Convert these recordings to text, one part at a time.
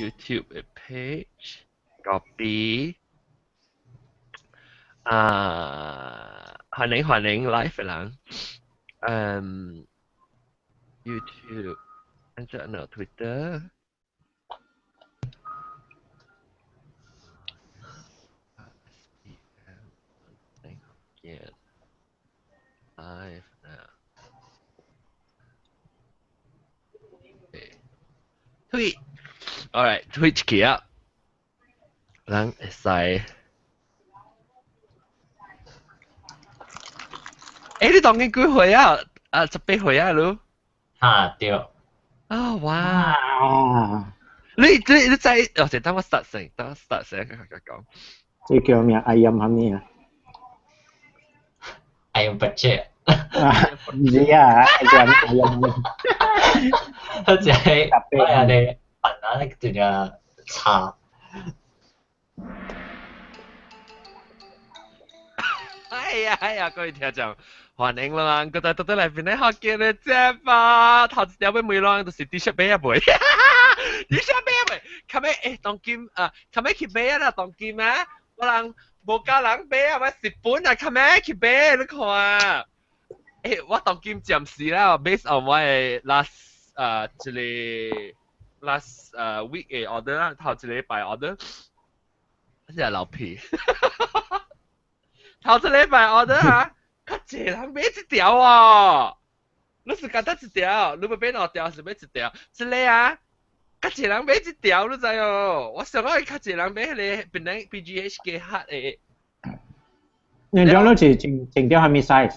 YouTube 嘅 page copy 啊，歡迎歡迎 live 嘅人，YouTube，跟住呢 Twitter。Live now。Twitch，alright，Twitch 起啊，人會使。你當今幾歲啊？啊，18歲啊，你？嚇對。啊哇！你知，哦，等我 start 先，等我 start 先，佢講。這叫咩？ayam 係咩啊？ Ayam percik。唔知啊，ayam ayam。好似係我係你笨啊，真正差。哎呀哎呀，各位聽眾，歡迎啦！各位到底來邊咧學見嘅啫吧？頭一條要問咱就是 T 恤買啊未？T 恤買啊未？後尾當今啊，後尾去買啊啦，當今啊，我人無教人買啊，我日本啊，後尾去買，你看啊！我當今暫時啦，based on 我嘅 last 一個 last week 嘅 order 啦，頭一禮拜 order，真係流屁。頭一禮拜 order 啊，較濟人買一條啊！你是簡單一條，你欲買兩條是買一條，這個啊，較濟人買一條，你知哦？我想講較濟人買彼個檳城 BGH 加黑的。你講你是整整條係咩 size？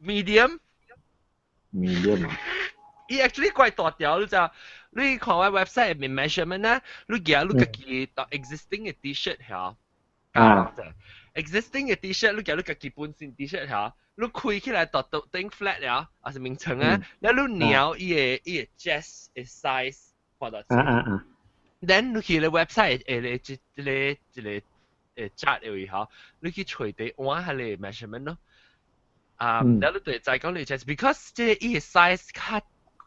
Medium。 Medium 啊。伊 actually 怪大條，你知？你看我 website 入面 measurement 啊，你舉你家己當 existing 嘅 T-shirt 嚇。啊。 existing 嘅 T-shirt，你舉你家己本身 T-shirt 嚇，你開起來到到頂 flat 了，還是名稱啊？แล้ว你量伊個 chest 嘅 size 看到。啊啊啊。 Then 你去個 website 這個 chart 嘅位嚇，你去揣地換下個 measurement 咯。啊，แล้ว你就會知講你 chest，because 這個伊個 size 較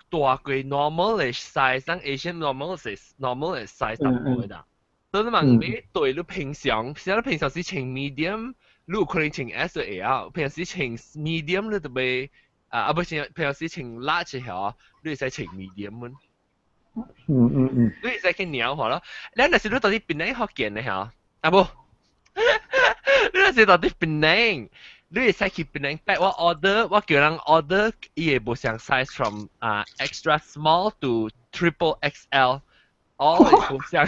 大過 normal 嘅 size，咱 Asian normal 嘅 size 淡薄的。所以你問買對你平常，像你平常時穿 medium，你有可能穿 S 就會曉；平常時穿 medium 你就買啊，不是平常時穿 large 曉，你會使穿 medium 們。你會使去量下咯。你若是你到佇檳城福建的曉，啊無，你若是到佇檳城，你會使去檳城 pack 我 order，我叫人 order 伊會無相 size from extra small to triple XL。哦，伊無相，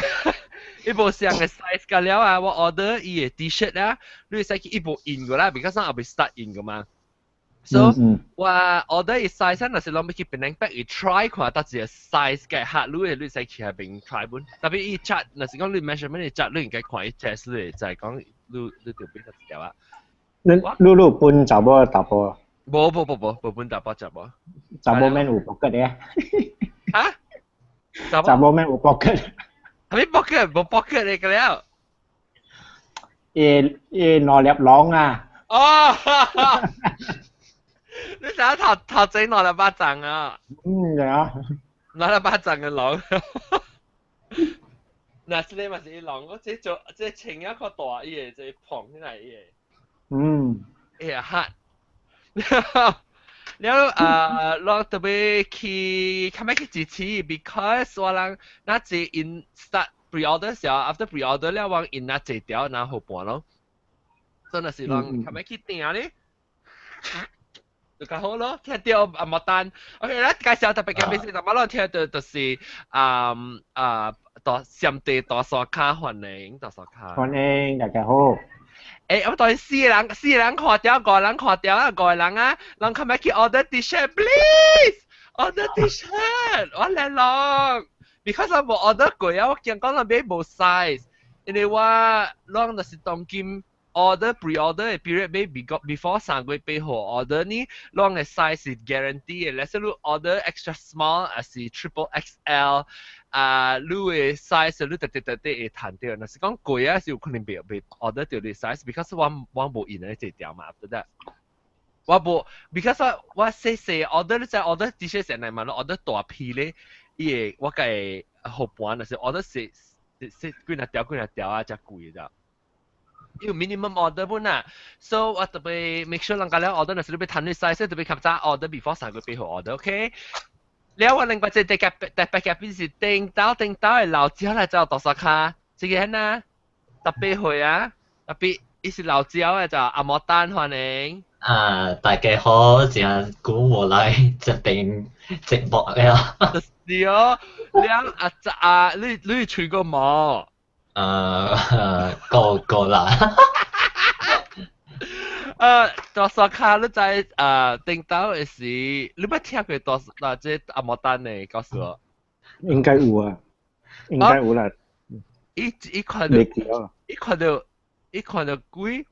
伊無相嘅 size 個了啊！我 order 伊個 T-shirt 啊，你會使去伊無印過啦，because 我還未 start 印過嘛。So 我 order 伊 size 若是攏欲去檳城 pack 伊 try 看佗一個 size 嘅客，你會你使去遐邊 try 本。特別伊 chart，若是講你 measurement 伊 chart，你應該看伊 chest，你會知講你著買佗一條啊。你分查某查埔？無無無無，無分查埔查某。查某免有 pocket 嘅。嚇？查某免有 pocket。係咪 pocket？無 pocket 嚟個了。伊伊兩粒籠啊！哦，你成日頭頭整兩粒巴掌啊？嗯，對啊。兩粒巴掌嘅籠。嗱，這個嘛是伊籠，我這做這穿一較大，伊會這膨起來，伊會。伊會黑。了我特別去，較欲去支持，because 我人那這 in start pre-order 時候，after pre-order 了，我印那這條那好半咯。真係是人較欲去訂咧，就較好咯。聽到啊無單，OK，咱介紹特別嘅咩事，大家攏聽到就是啊啊大上帝大沙卡歡迎大沙卡。歡迎大家好。我當四個人，四個人看掉，五個人看掉啊，五個人啊，人較欲去 order T-shirt，please，order T-shirt，我來咯，because 我無 order 過啊，我驚講人買無 size，因為我攏就是當今 order pre-order 嘅 period 買 before 3月8號 order 呢，攏嘅 size 是 guarantee 嘅，let's say 你 order extra small 還是 triple XL。啊，你嘅 size 你特特特特會趁著，若是講貴啊，是有可能袂袂 order 著你 size，because 我無印咧這條嘛，對不對？我無，because 我細細 order 你知 order T-shirt 成日嘛，你 order 大批咧，伊個我嘅號盤就是 order 四四四幾若條幾若條啊，真貴咋。有 minimum order 本啊，so 我特別 make sure 人家了 order 若是你欲趁你 size 特別較早 order before 3月8號 order，OK？了我另外一個特別特別嘅邊是頂到頂到的老椒來走大沙跤，這個呢特別會啊，特別伊是老椒的就阿莫丹歡迎。啊，大家好，真久無來這邊節目了。是哦，了啊啊，你吹過無？過過啦。大沙跤你在頂到的時，你捌聽過大嗱這阿莫丹的告訴我？應該有啊，應該有啦。伊看到，伊看到鬼。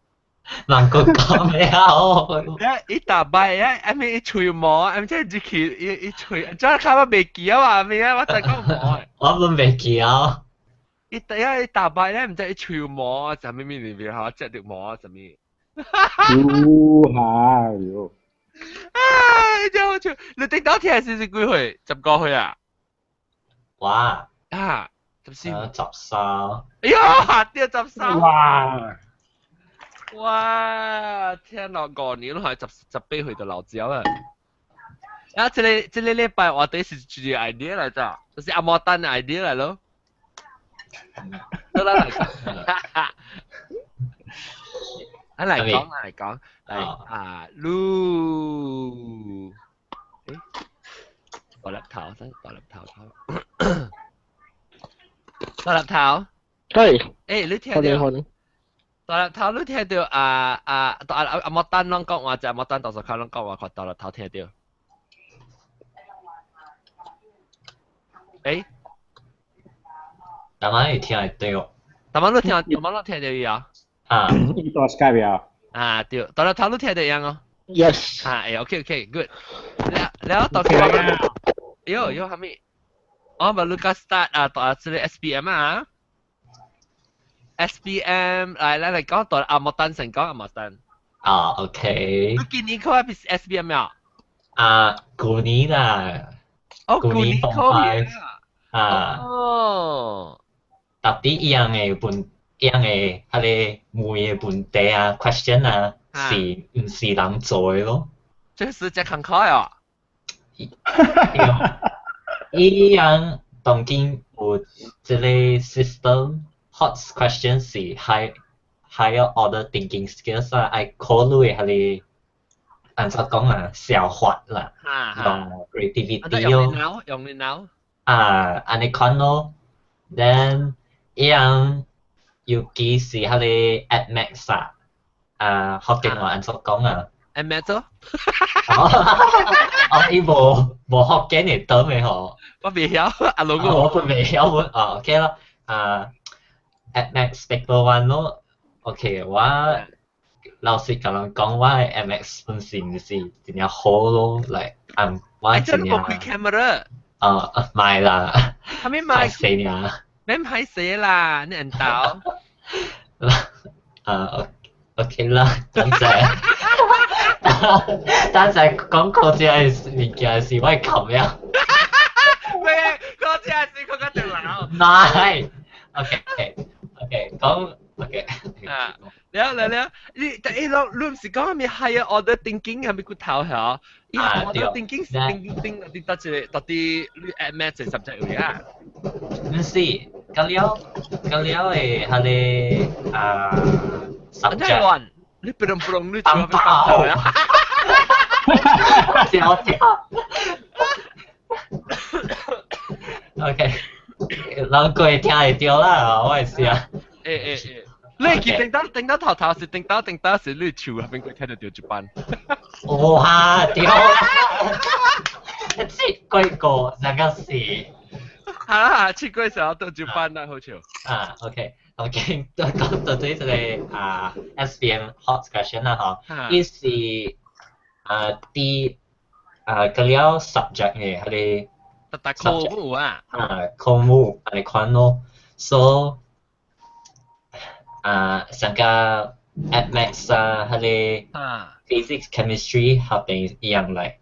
人個講咩啊？伊逐擺啊，阿咪伊吹毛，阿咪即係入去伊伊吹，真係我袂記啊嘛，咩啊？我再講毛。我都袂記啊。伊第一伊逐擺咧，毋知伊吹毛，啥物物裡面吼，食著毛啥物。喲哈喲！啊！真好笑，你頂到聽是幾歲？15歲啊？哇！啊，14。 13。哎呀，對13。哇！哇！聽落5年攏係18歲就老椒啊！啊，這個禮拜話題是一個 idea 來咋，就是阿摩丹的 idea 來咯。得啦，來講，啊來講來講，來啊，嚕，誒，大粒頭，真大粒頭頭，大粒頭，係，誒，你聽到？大粒頭你聽到啊啊阿阿摩丹攏講話，就阿摩丹大沙跤攏講話，看大粒頭聽到。誒，大媽會聽會到。大媽你聽，大媽你聽到伊啊？啊，伊帶 Skype 啊？啊對，大粒頭你聽到樣哦。 Yes。啊，誒，OK OK，good。了了，到時喲喲，啥物？我咪你個 start 啊，到這個 SPM 啊。SPM 來來來講到阿莫丹先講阿莫丹。啊，OK。你今年考係 SPM 啊？啊，舊年啦。哦，舊年考啊。啊。哦。特別一樣的問，一樣的彼個問的問題啊，question 啊，是毋是人做的咯？這是真慷慨啊！伊樣當今有這個 system。Hot question 是 higher order thinking skills 啊，愛考慮彼個按怎講啊，想法啦，用 creativity 咯。用你腦，用你腦。啊，按呢款咯，then 伊樣尤其是彼個 Add Maths 啊，啊，福建話按怎講啊？Add Maths 咯。哦，伊無福建的 term 的吼。我袂曉，阿龍我本袂曉本，哦，OK 咯，啊。Add Maths paper one 咯，OK，我老實共人講，我的 Add Maths 本是毋是真正好咯，來，嗯，我真正。你無開 camera？啊，買啦。啥物買？歹勢爾。免歹勢啦，你緣投。啊，OK 啦，等陣。等陣講考這個物件是我冚了。咩？考這是考較長老。唔係，OK。OK，講 OK。啊，了了了，你但係咯，你毋是講啥物 higher order thinking 係咪骨頭嚇？伊 order thinking thinking 到底到一個到底你 add maths 的 subject 位啊？毋是，咁了咁了的彼個啊 subject。你不能不能你放炮啊！笑笑。OK。人過聽會著啦，我會知啊。欸欸欸，你記頂到頂到頭頭是頂到頂到是你樹那邊過聽得著一班。哇！對，7個那個是。啊，7個時候到一班啦，好笑。啊，OK，OK，講到這個啊 SPM hot question 啦，嗬，伊是啊啲啊個了 subject 嘅，彼個。特特科目啊！啊，科目按呢款咯，所以啊，像個 Add Maths 啊，彼個 Physics、Chemistry 合併一樣來，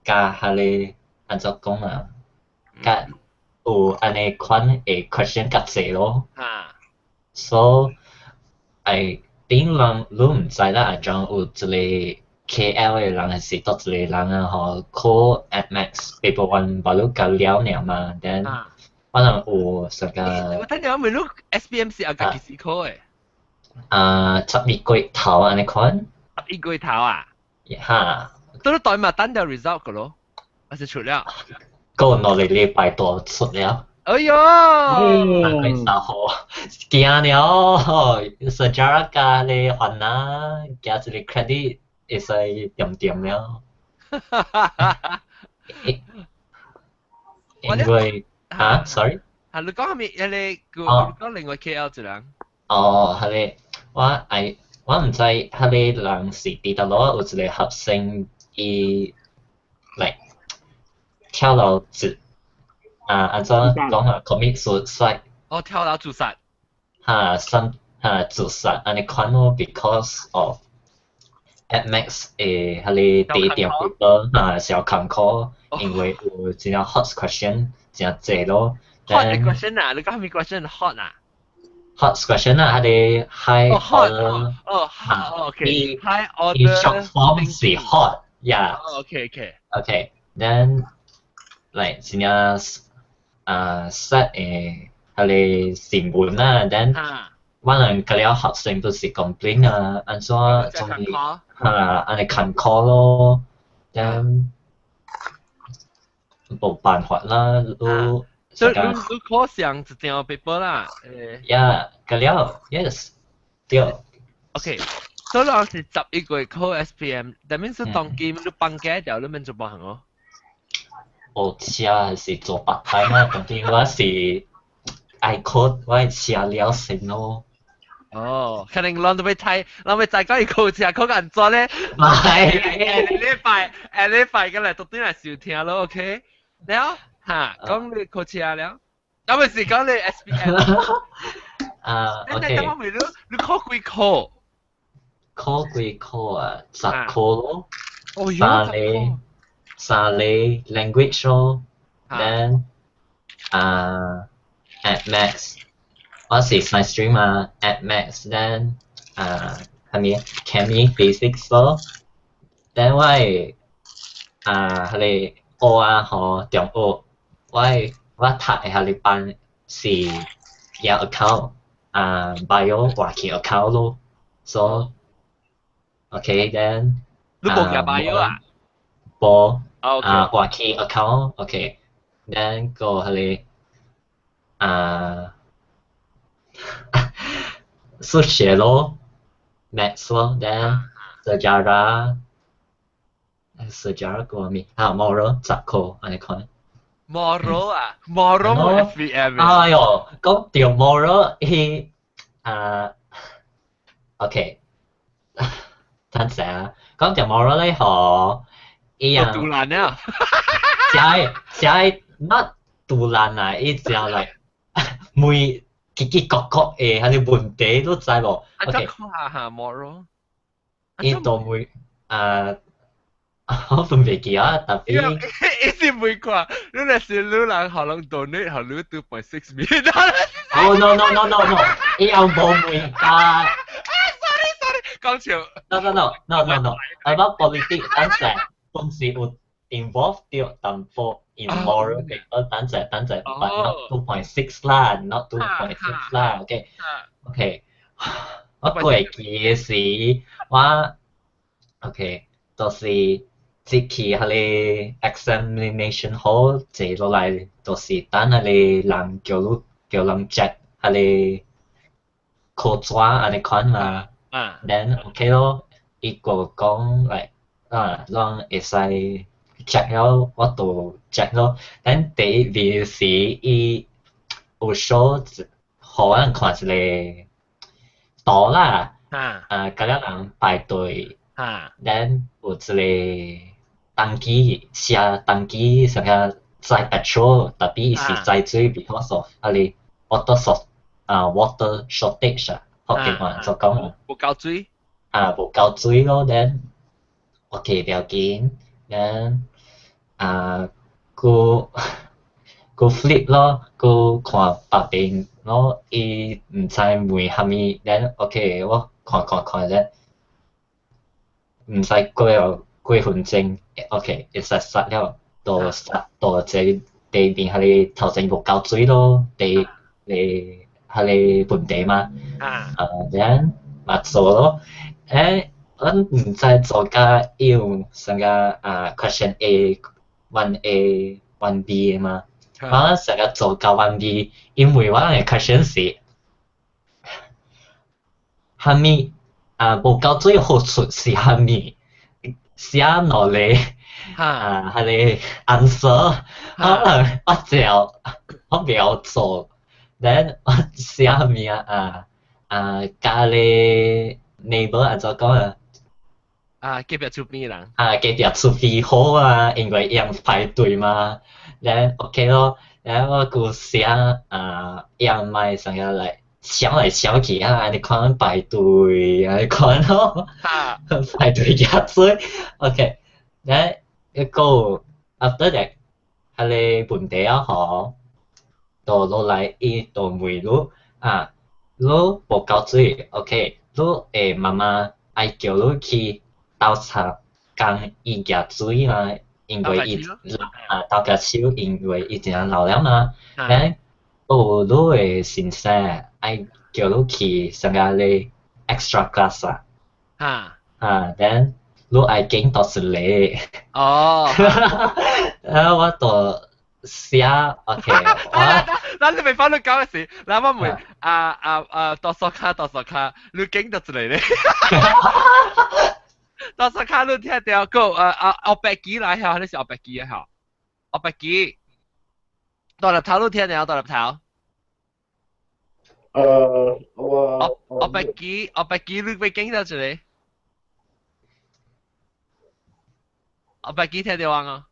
佮彼個按怎講啊，佮有按呢款的 question 較濟咯。So I think 人你毋知啦，按怎有一个 KL 的人還是佗一个人啊吼，考 Add Maths paper one 把你教了爾嘛，then 可能有啥個我等陣問你 SPM 是啊幾時考的？啊，11月頭按呢款。11月頭啊？哈。都你代嘛等到 result 個咯，還是出了？過2個禮拜多出了。哎喲！3月3號，驚了，sejarah 加你還啊，加一個 credit 會使點點了。因為啊，sorry。啊，你講係咪？你講另外 KL 一人？哦，係個我愛我毋知彼个人是佇佗落有一個學生伊 like 跳樓自啊按怎講啊 commit suicide。哦，跳樓自殺。哈，some 哈自殺按呢款咯，because of Add Maths 的彼个第一張 paper 啊小坎坷，因為有真正 hot question 真濟咯。 hot question 啊？你講咩 question hot 啊？ hot question 啊，彼个 high order 哦，OK，high order。 short form 是 hot，yeah。 OK。 OK，then like 真正啊 set 的彼个新聞啊，then 我人個了學生都是 complain 啊，按怎總是啊按呢坎坷咯，then 無辦法啦，你所以你你考上一張 paper 啦，誒。呀，個了，yes，對。 OK，所以我是11月考 SPM，但係是當今你放假掉，你免做別項哦。學車還是做 part time 啊？當今我是愛考，我愛車了先咯。哦，可能攏都欲睇，攏欲知講伊考車考按怎咧？唔係，下禮拜，下禮拜過來都轉來收聽咯，OK？了，哈，講你考車了，啊，毋是講你 SPM。啊，OK。等我問你，你考幾科？考幾科啊？10科咯。哦，三個，三個 language 咯，then 啊，Add Maths，我是 science stream 啊，Add Maths then 啊，係咪 chemistry physics 咯？then 我啊，彼個學啊吼，中學我我讀的彼個班是有 account 啊，bio 換去 account 咯，so okay then 你無讀 bio 啊？無啊，換去 account，okay，then 個彼個啊數學咯，maths 咯，then sejarah，sejarah 個咩？啊，moral 10科按呢款。 moral 啊，moral 冇 SPM。哎喲，講到 moral，伊啊，OK，等陣啊，講到 moral 咧，嗬，伊啊，賭爛啊，食食 not 賭爛啊，伊食來每嘰嘰角角的彼个問題你知無？OK，看下 moral。伊都會啊。我分袂記啊，特別。伊是袂看，你若是女人，可能 donate 予你 2.6 million。哦 no no no no no，伊又無問啊。 Sorry sorry，講笑。 No no no no no no，about politics 等陣，本是有 involve 到淡薄 in moral paper 等陣等陣，but not 2.6 啦，not 2.6 啦，OK OK，我過會記的時，我 OK，就是。入去彼个 examination hall 坐落來，就是等彼个人叫你叫人 check 彼個考紙按呢款嘛。Then OK 咯，伊個講 like 啊，攏會使 check 了，我就 check 咯。Then 第一面時，伊有 show 予阮看一個圖啦，啊，佮了人排隊，then 有一個登機寫登機啥個載 petrol，特別是載水，because of 啊哩 water short 啊 water shortage 啊，福建話就講無夠水。啊，無夠水咯，then OK 不要緊，then 啊，閣閣 flip 咯，閣看別邊咯，伊毋知問啥物，then OK 我看看看咧，毋使過了幾分鐘，OK 會使殺了，就殺到這地邊彼個頭前無夠水咯，地你彼個問題嘛，啊，then 嘛做咯，誒，我毋知做甲伊有啥個啊 question A、1A、1B 的嘛，我成個做到 1B，因為我的 question 是啥物啊無夠水好處是啥物？寫落來啊，彼個 answer，可能我就我袂曉做，then 我寫啥物啊啊啊佮你 neighbor 按怎講啊？啊，隔壁厝邊人。啊，隔壁厝邊好啊，因為伊人排隊嘛，then OK 咯，然後我閣寫啊，伊人買啥個來搶來搶去啊，按呢款排隊，按呢款咯，排隊夾水，OK，then 一個 after that，彼個問題啊吼，就落來伊就問你啊，你無夠水，OK，你的媽媽愛叫你去鬥賊共伊夾水嘛，因為伊啊鬥夾手，因為伊真正老了嘛，then 哦，你的先生愛叫你去參加咧 extra class 啊，啊，then 你愛揀佗一個？啊，我就寫 OK，我咱你未翻你講嘅時，嗱我問啊啊啊，多數卡多數卡，你揀佗一个咧？多數卡你聽到個啊啊後白機來嚇，你是後白機啊嚇？後白機，大粒頭你聽到大粒頭？我後白機後白機你欲揀佗一個？後白機聽到啊？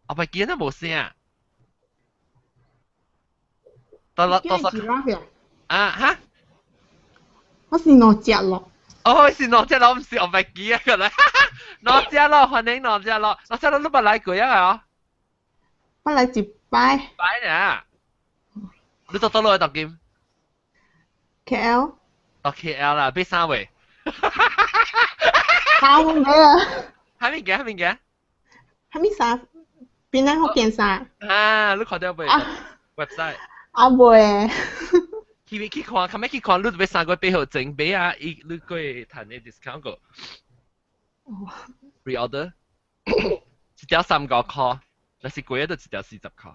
後白機那無聲。到了到數啊哈？我是哪隻咯？哦，是哪隻咯？毋是後白機啊，個來，哪隻咯？歡迎哪隻咯？哪隻咯？你捌來過啊？我來一擺。擺呢？你到佗落當今？KL。到 KL 啦，買啥未？衫買啊！啥物件？啥物件？啥物衫？檳榔福建衫。啊，你看到未？website。啊未。去去看，較尾去看，你欲3個月8號前買啊，伊你閣會趁個 discount 個。Pre-order 一條35箍，若是貴就一條40箍。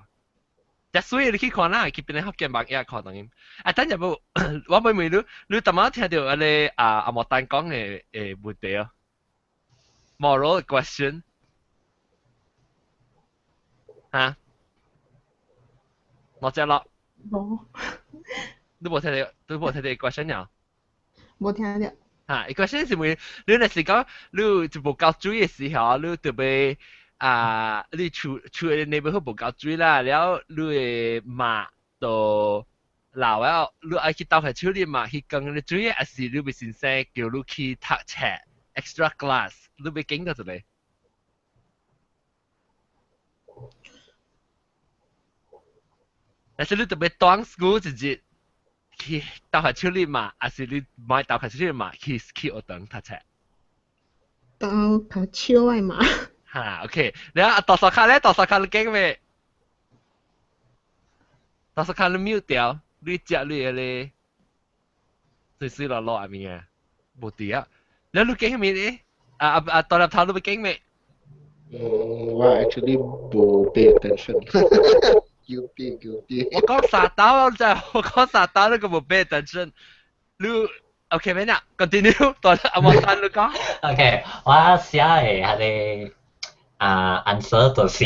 但所以你去看啦，去檳榔福建網頁看當然。啊，等陣無，我欲問你，你頭仔聽著按呢啊阿莫丹講的的問題哦，moral question，哈？我只咯。無。你無聽著，你無聽著 question 了？無聽著。哈，question 是問你若是講你就無夠水的時候，你著欲啊，你厝厝的 neighborhood 無夠水啦，了你的媽就老了，你愛去鬥下手你嘛去扛你水，還是你欲先生叫你去讀冊 extra class，你欲揀佗一個？但是你著欲斷 school 一日去鬥下手你嘛，還是你莫鬥下手你嘛去去學堂讀冊？鬥下手的嘛。哈，OK，然後大沙卡咧，大沙卡你揀未？大沙卡你 mute 掉，你食你的咧，水水落落下面啊，無佇啊。然後你揀啥物咧？啊啊啊！大粒頭你欲揀未？嗯，我 actually 無 pay attention。Guilty guilty。我講三刀，真係我講三刀，你閣無 pay attention。你 OK 咩啊？Continue，大粒阿莫丹你講。 OK，我寫的彼個啊 answer 就是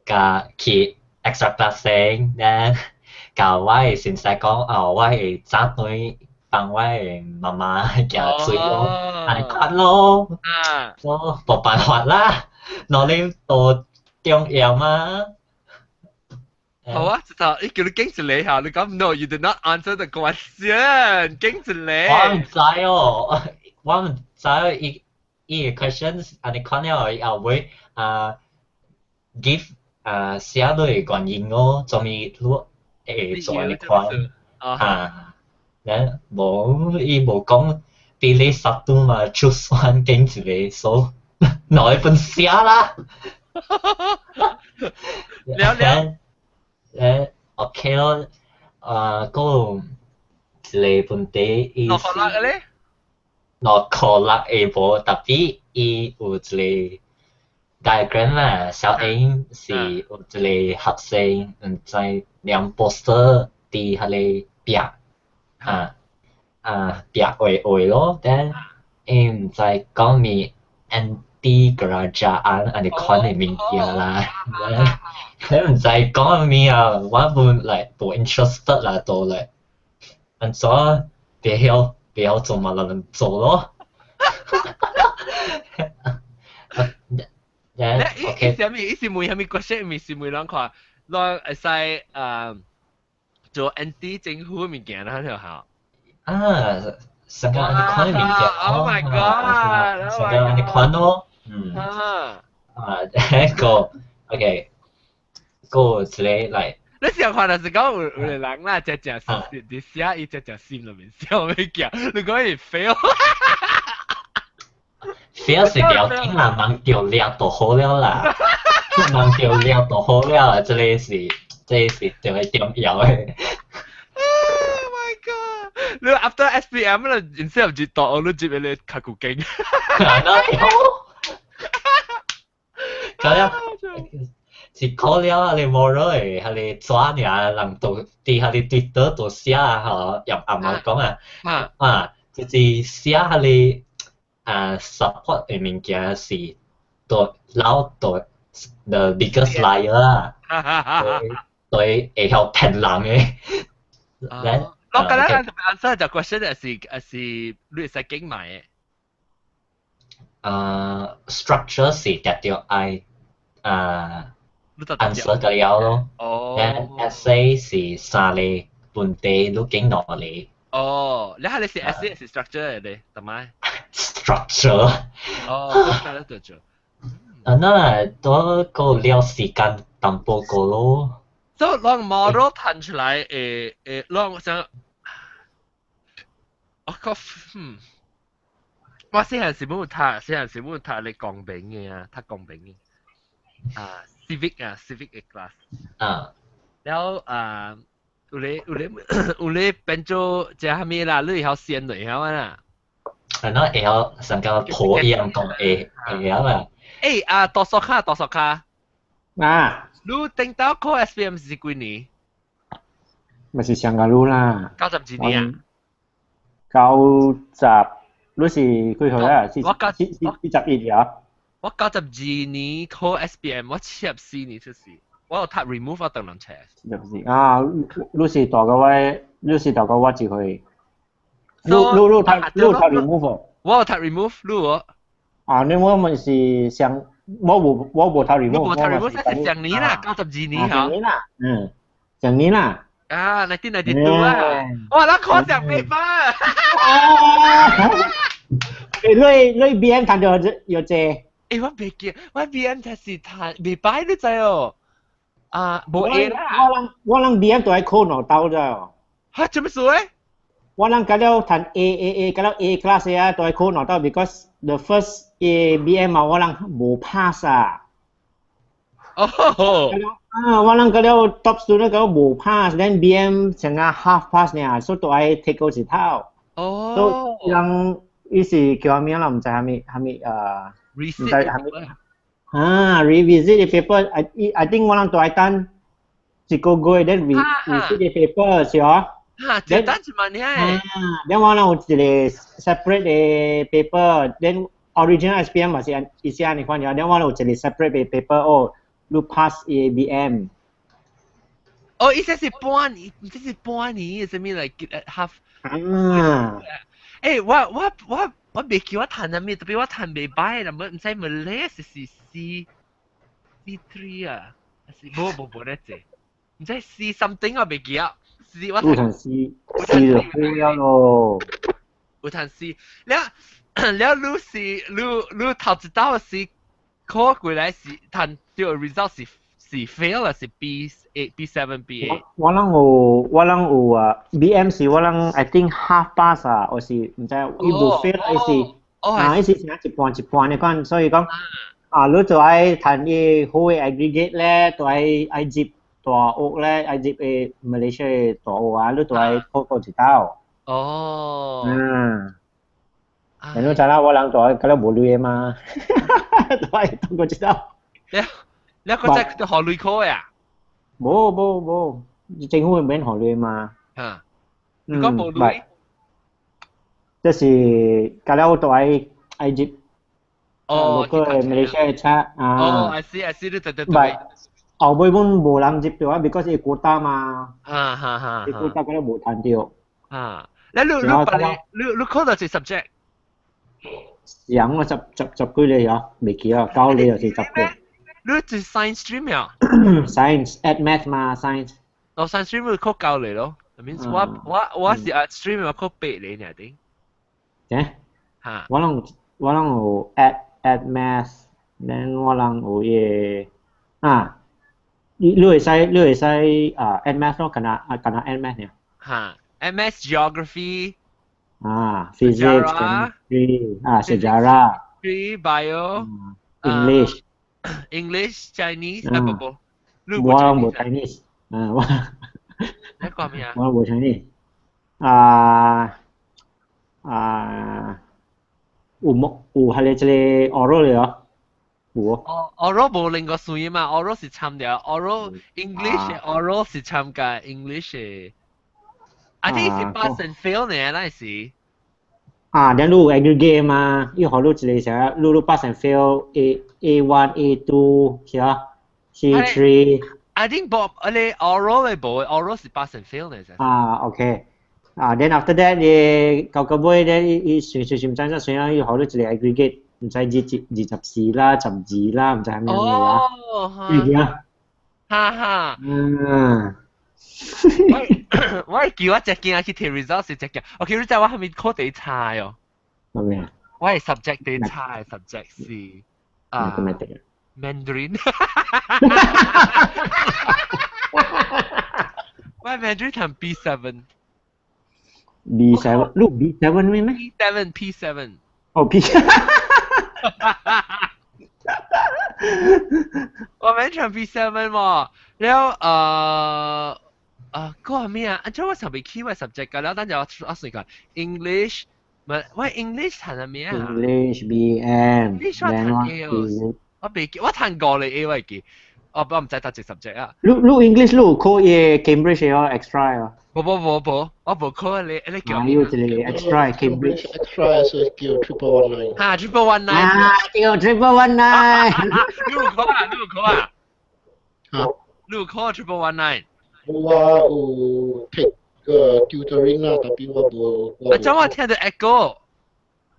共去 extra class 先，then 共我的先生講，哦，我會早轉幫我的媽媽寄水咯，按呢款咯，我無辦法啦，努力多重要嗎？好啊，直頭，伊叫你揀一個嚇，你講 No, you did not answer the question，揀一個。我毋知哦，我毋知伊伊個 question 按呢款了，伊後尾啊 give 啊寫落原因哦，做物你會做按呢款啊，咧無伊無講 pilih satu 嘛，choose one 揀一個，所以攞一本寫啦。了了。誒 OK 咯，啊，個一個問題伊落學啦咧？落考力會無，特別伊有一個 diagram 啦，小英是有一個學生毋知黏 poster 佇彼个壁啊啊壁畫畫咯，但伊毋知講物 anti kerajaan 按呢款的物件啦，你毋知講物啊，我本來無 interested 啦，都來按怎袂曉袂曉做嘛，就能做咯。你伊啥物？伊是問啥物 question？毋是問人看，咱會使做 anti 政府物件啦，就好。啊，上個按呢款的物件，Oh my god！上個按呢款咯，嗯。啊，那個 OK，個一個來。你上看就是講有有個人啦，只只佇寫伊只只心內面笑物件，你講伊 fail。 fail 是不要緊啦，忘掉掠就好了啦，忘掉掠就好了，這個是這個是最為重要的。 Oh my god！你 after SPM 啦，instead of 接大學，你接你較久經。咁樣是考了啊！你 moral 的，彼个紙爾人都佇彼个 Twitter 都寫吼，又暗暗講啊，啊，就是寫彼个啊 support 的物件是對老對 the biggest liar 啦，對會曉騙人的。我覺得 answer 就 question 係是你會使經買的。啊，structure 是定著愛啊。answer 就了咯。哦。 Then essay 是三個問題，你揀兩個。哦，你係你是 essay 是 structure 嘅，同埋 structure。哦，得得得。啊，那都個了時間淡薄個咯。所以啷 model 彈出來，誒誒，啷想，我個嗯，我細漢時冇讀，細漢時冇讀你公民嘅啊，讀公民嘅，啊。civic 啊，civic 嘅 class。啊。然後啊，有咧有咧有咧變做這蝦米啦？你會曉先會曉啊？係咯，會曉上個婆一樣講會會曉啦。誒啊，多數卡多數卡。啊。你頂到考 SPM 是幾年？咪是上個路啦。 92年啊？九十，你是幾歲啊？41啊？我92年考 SPM，我74年出世，我有讀 remove 我等人冊。74啊！你是大過我，你是大過我一歲。你你你讀你讀 remove？我有讀 remove，你有？啊！你我咪是上，我無讀 remove。無讀 remove，是上年啦，92年嚇。上年啦，嗯，上年啦。啊，1992啊！哇，咱考上 paper。你你 BM 讀到有這？欸，我袂記，我 BM 才是讀袂歹，你知哦？啊，無 A 啦。我人 BM 都愛考兩道咋哦。哈，做咩事咧？我人甲了讀 A A A，甲了 A class 啊，都愛考兩道，because the first A BM 啊，我人無 pass 啊。哦。啊，我人甲了 top student 甲無 pass，then BM 成個 half pass 爾，所以都愛提高一頭。哦。所以人伊是叫啥物啦？毋知啥物啥物啊？毋知啥物啊？revisit the paper，I think 我人都愛等一個月，then revisit the paper 是哦。哈，這等一萬年。啊，then 我人有一個 separate 的 paper，then original SPM 嘛是按伊是按呢款樣，then 我人有一個 separate 的 paper，哦，你 pass A B M。哦，意思是半年，這是半年，啥物來 half？啊。欸，我袂記我讀啥物，特別我讀袂歹啦，毋知 Malay 是 C3 啊，是無無無咧這，毋知 C something 我袂記啊。C 我有讀 C C 就好了咯。有讀 C，了了你是你你頭一道是考過來是讀到 result 是是 fail 還是 B8 B7 B8？我人有啊，BM 是我人 I think half pass 啊，或是毋知伊無 fail 伊是啊，伊是成一半一半的款，所以講啊，你就愛趁伊好的 aggregate 咧，就愛入大學咧，愛入誒馬來西亞大學啊，你就愛考過一道。嗯。你知啦，我人大學佮了無鐳的嘛，就愛通過一道。你你個真係學鐳考呀？無無無，政府免予鐳嘛。嚇！你講無鐳？就是佮了都愛入。哦，個馬來西亞車啊。哦，I see I see，對對對。後尾阮無人入到啊，because 伊 quota 嘛。哈哈哈。伊 quota 佮了無趁著。啊！你考到一 subject？樣我十幾個啊，未記啊，九個還是十個。你是 science stream 啊？Science add math 嘛，science。哦，science stream 會考九個咯。I mean 我是 art stream 我考八個爾頂。誒？嚇！我攏有 add math，then 我人有伊個啊，你會使啊 add math 咯，敢若啊敢若 add math 爾。嚇！add math geography。啊，physics chemistry 啊，sejarah。 History bio。 English。 English Chinese 啊不不，我無 Chinese，啊我。你講咩啊？我無 Chinese。啊啊，有冇有係你這個 oral 了？有哦。哦，oral 無另個算嘛，oral 是參掉，oral English oral 是參加 English 的。I think 是 pass and fail 呢，那是。啊，then 你有 aggregate 嘛？伊予你一個啥？你 pass and fail A A1 A2 是啊，C3。 I think 無，你 oral 的無，oral 是 pass and fail 呢。啊，OK。啊，then after that 你到到尾咧，伊算算算毋知怎算啊，伊予你一個 aggregate，毋知24啦、12啦，毋知啥物嘢啊。哦，記啊？哈哈。我會記我只驚去提 result 是只驚，OK，你知我係咪考第差哦？係咩啊？我係 subject 第差嘅 subject 是啊 Mandarin。我 Mandarin 讀 B7。 B7，你 B7 咩咩？B7 P7。哦 P。我 Mandarin B7 喎，了嗰個咩啊？按照我上未起我 subject 㗎，了等陣我算講 English，唔係我 English 讀係咩啊？English BM。 English 我讀 A 我未記，我讀五個 A 我會記，我唔知讀一 subject 啊。你 English 你有考伊 Cambridge 哦 extra 哦？無無無無，我無考你叫。啊，有一個 extra Cambridge。 extra 是叫 111 9。嚇，111 9。啊，叫 111 9。你有考啊？你有考啊？嚇？你有考 111 9？我有 take 個 tutoring 啦，tapi 我無。啊，怎我聽到 echo？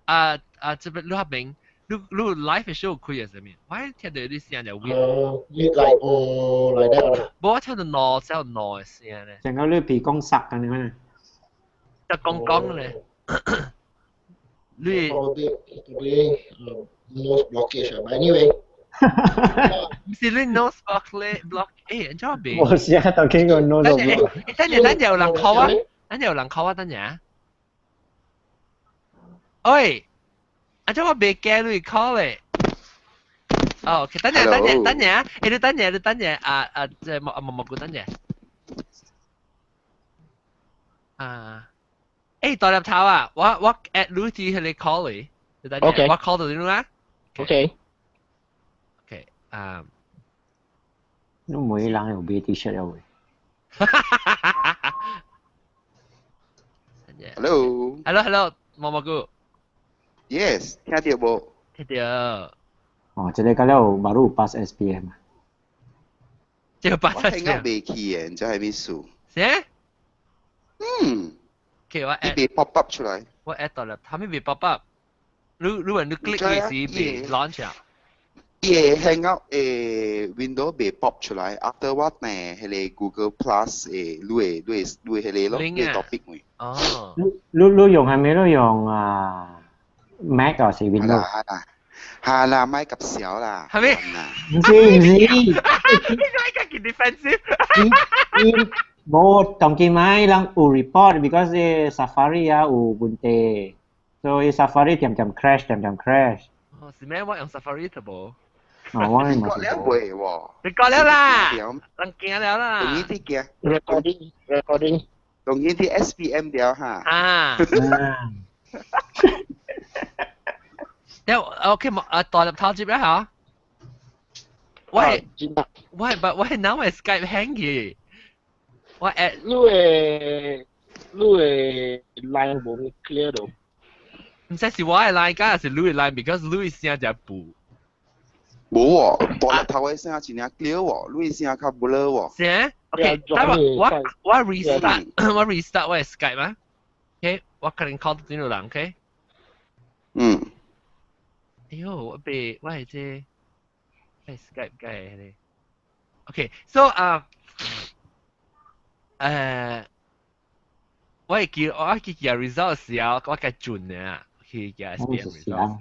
啊啊，這邊你那邊，你 live show 開啊？啥物？我聽到你聲就 weird。你 like 哦，like that 啦。無，我聽到 noise 有 noise 聲咧。成個你鼻講塞咁樣。就講講咧。你。 Probably nose blockage 啊，but anyway。唔是你 nose block 咧，block 誒，怎變？我是啊，頭見過 nose block。等陣等陣有人 call 啊，等陣有人 call 啊，等陣啊。喂，啊，怎我未驚你 call 咧？哦，OK，等陣等陣等陣啊，誒你等陣你等陣啊啊，即係莫莫莫顧等陣。啊，誒大粒頭啊，我 at 你去你 call 你，你等陣，我 call 到你啦。 OK。 OK，啊。你每人有買 T-shirt 有未？Hello。 Hello Hello，毛毛菇。 Yes，聽到無？聽到。哦，這個敢了馬路 pass SPM 啊？這個 pass SPM。我未去嘅，唔知係咩事。啥？嗯。 OK，我 add。未 pop up 出來。我 add 到了，他們未 pop up。你 click 時未 launch 啊？伊個 Hangout 的 window 未 pop 出來，after 我呢，彼個 Google Plus 的，你會彼個咯，你 topic 位。哦。你用係咩？你用啊 Mac 還是 Windows？係啦，嚇啦，咪及小啦。係咪？唔是唔是，你講一個 defensive。無當今咪人有 report because Safari 啊有問題，所以 Safari 點點 crash 點點 crash。哦，是咩？我用 Safari 就無。哦，我係冇。了未喎？你講了啦，人驚了啦。同呢啲嘅。 Recording recording。同呢啲 SPM 了嚇。啊。了 OK，啊，代入頭接啦嚇。喂喂，but 喂，now 我 Skype hang 去。我 at 你的 line 無咪 clear 到。唔使是我的 line，敢是你的 line，because 你的聲就補。無喎，大日頭的聲真正 clear 喎，你的聲較 blur 喎。聲？OK，等我 restart，我 restart 我的 Skype 啊。OK，我可能 call 到邊度人？OK。嗯。哎呦，我被我係這，我 Skype 嘅咧。OK，so 啊。我會記我記記 result 時候，我計準啊，去記 SPM result。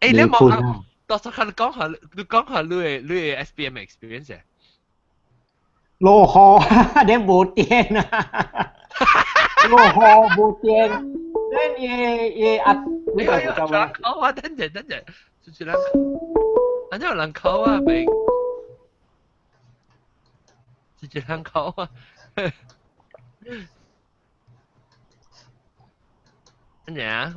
誒，你冇啊？到時候你講下，你講下你的 SPM experience 啊？落雨，你無電啊！落雨無電，你伊啊，你個有人考啊？等陣等陣，出人，反正有人考啊，明？出人考啊！等陣啊！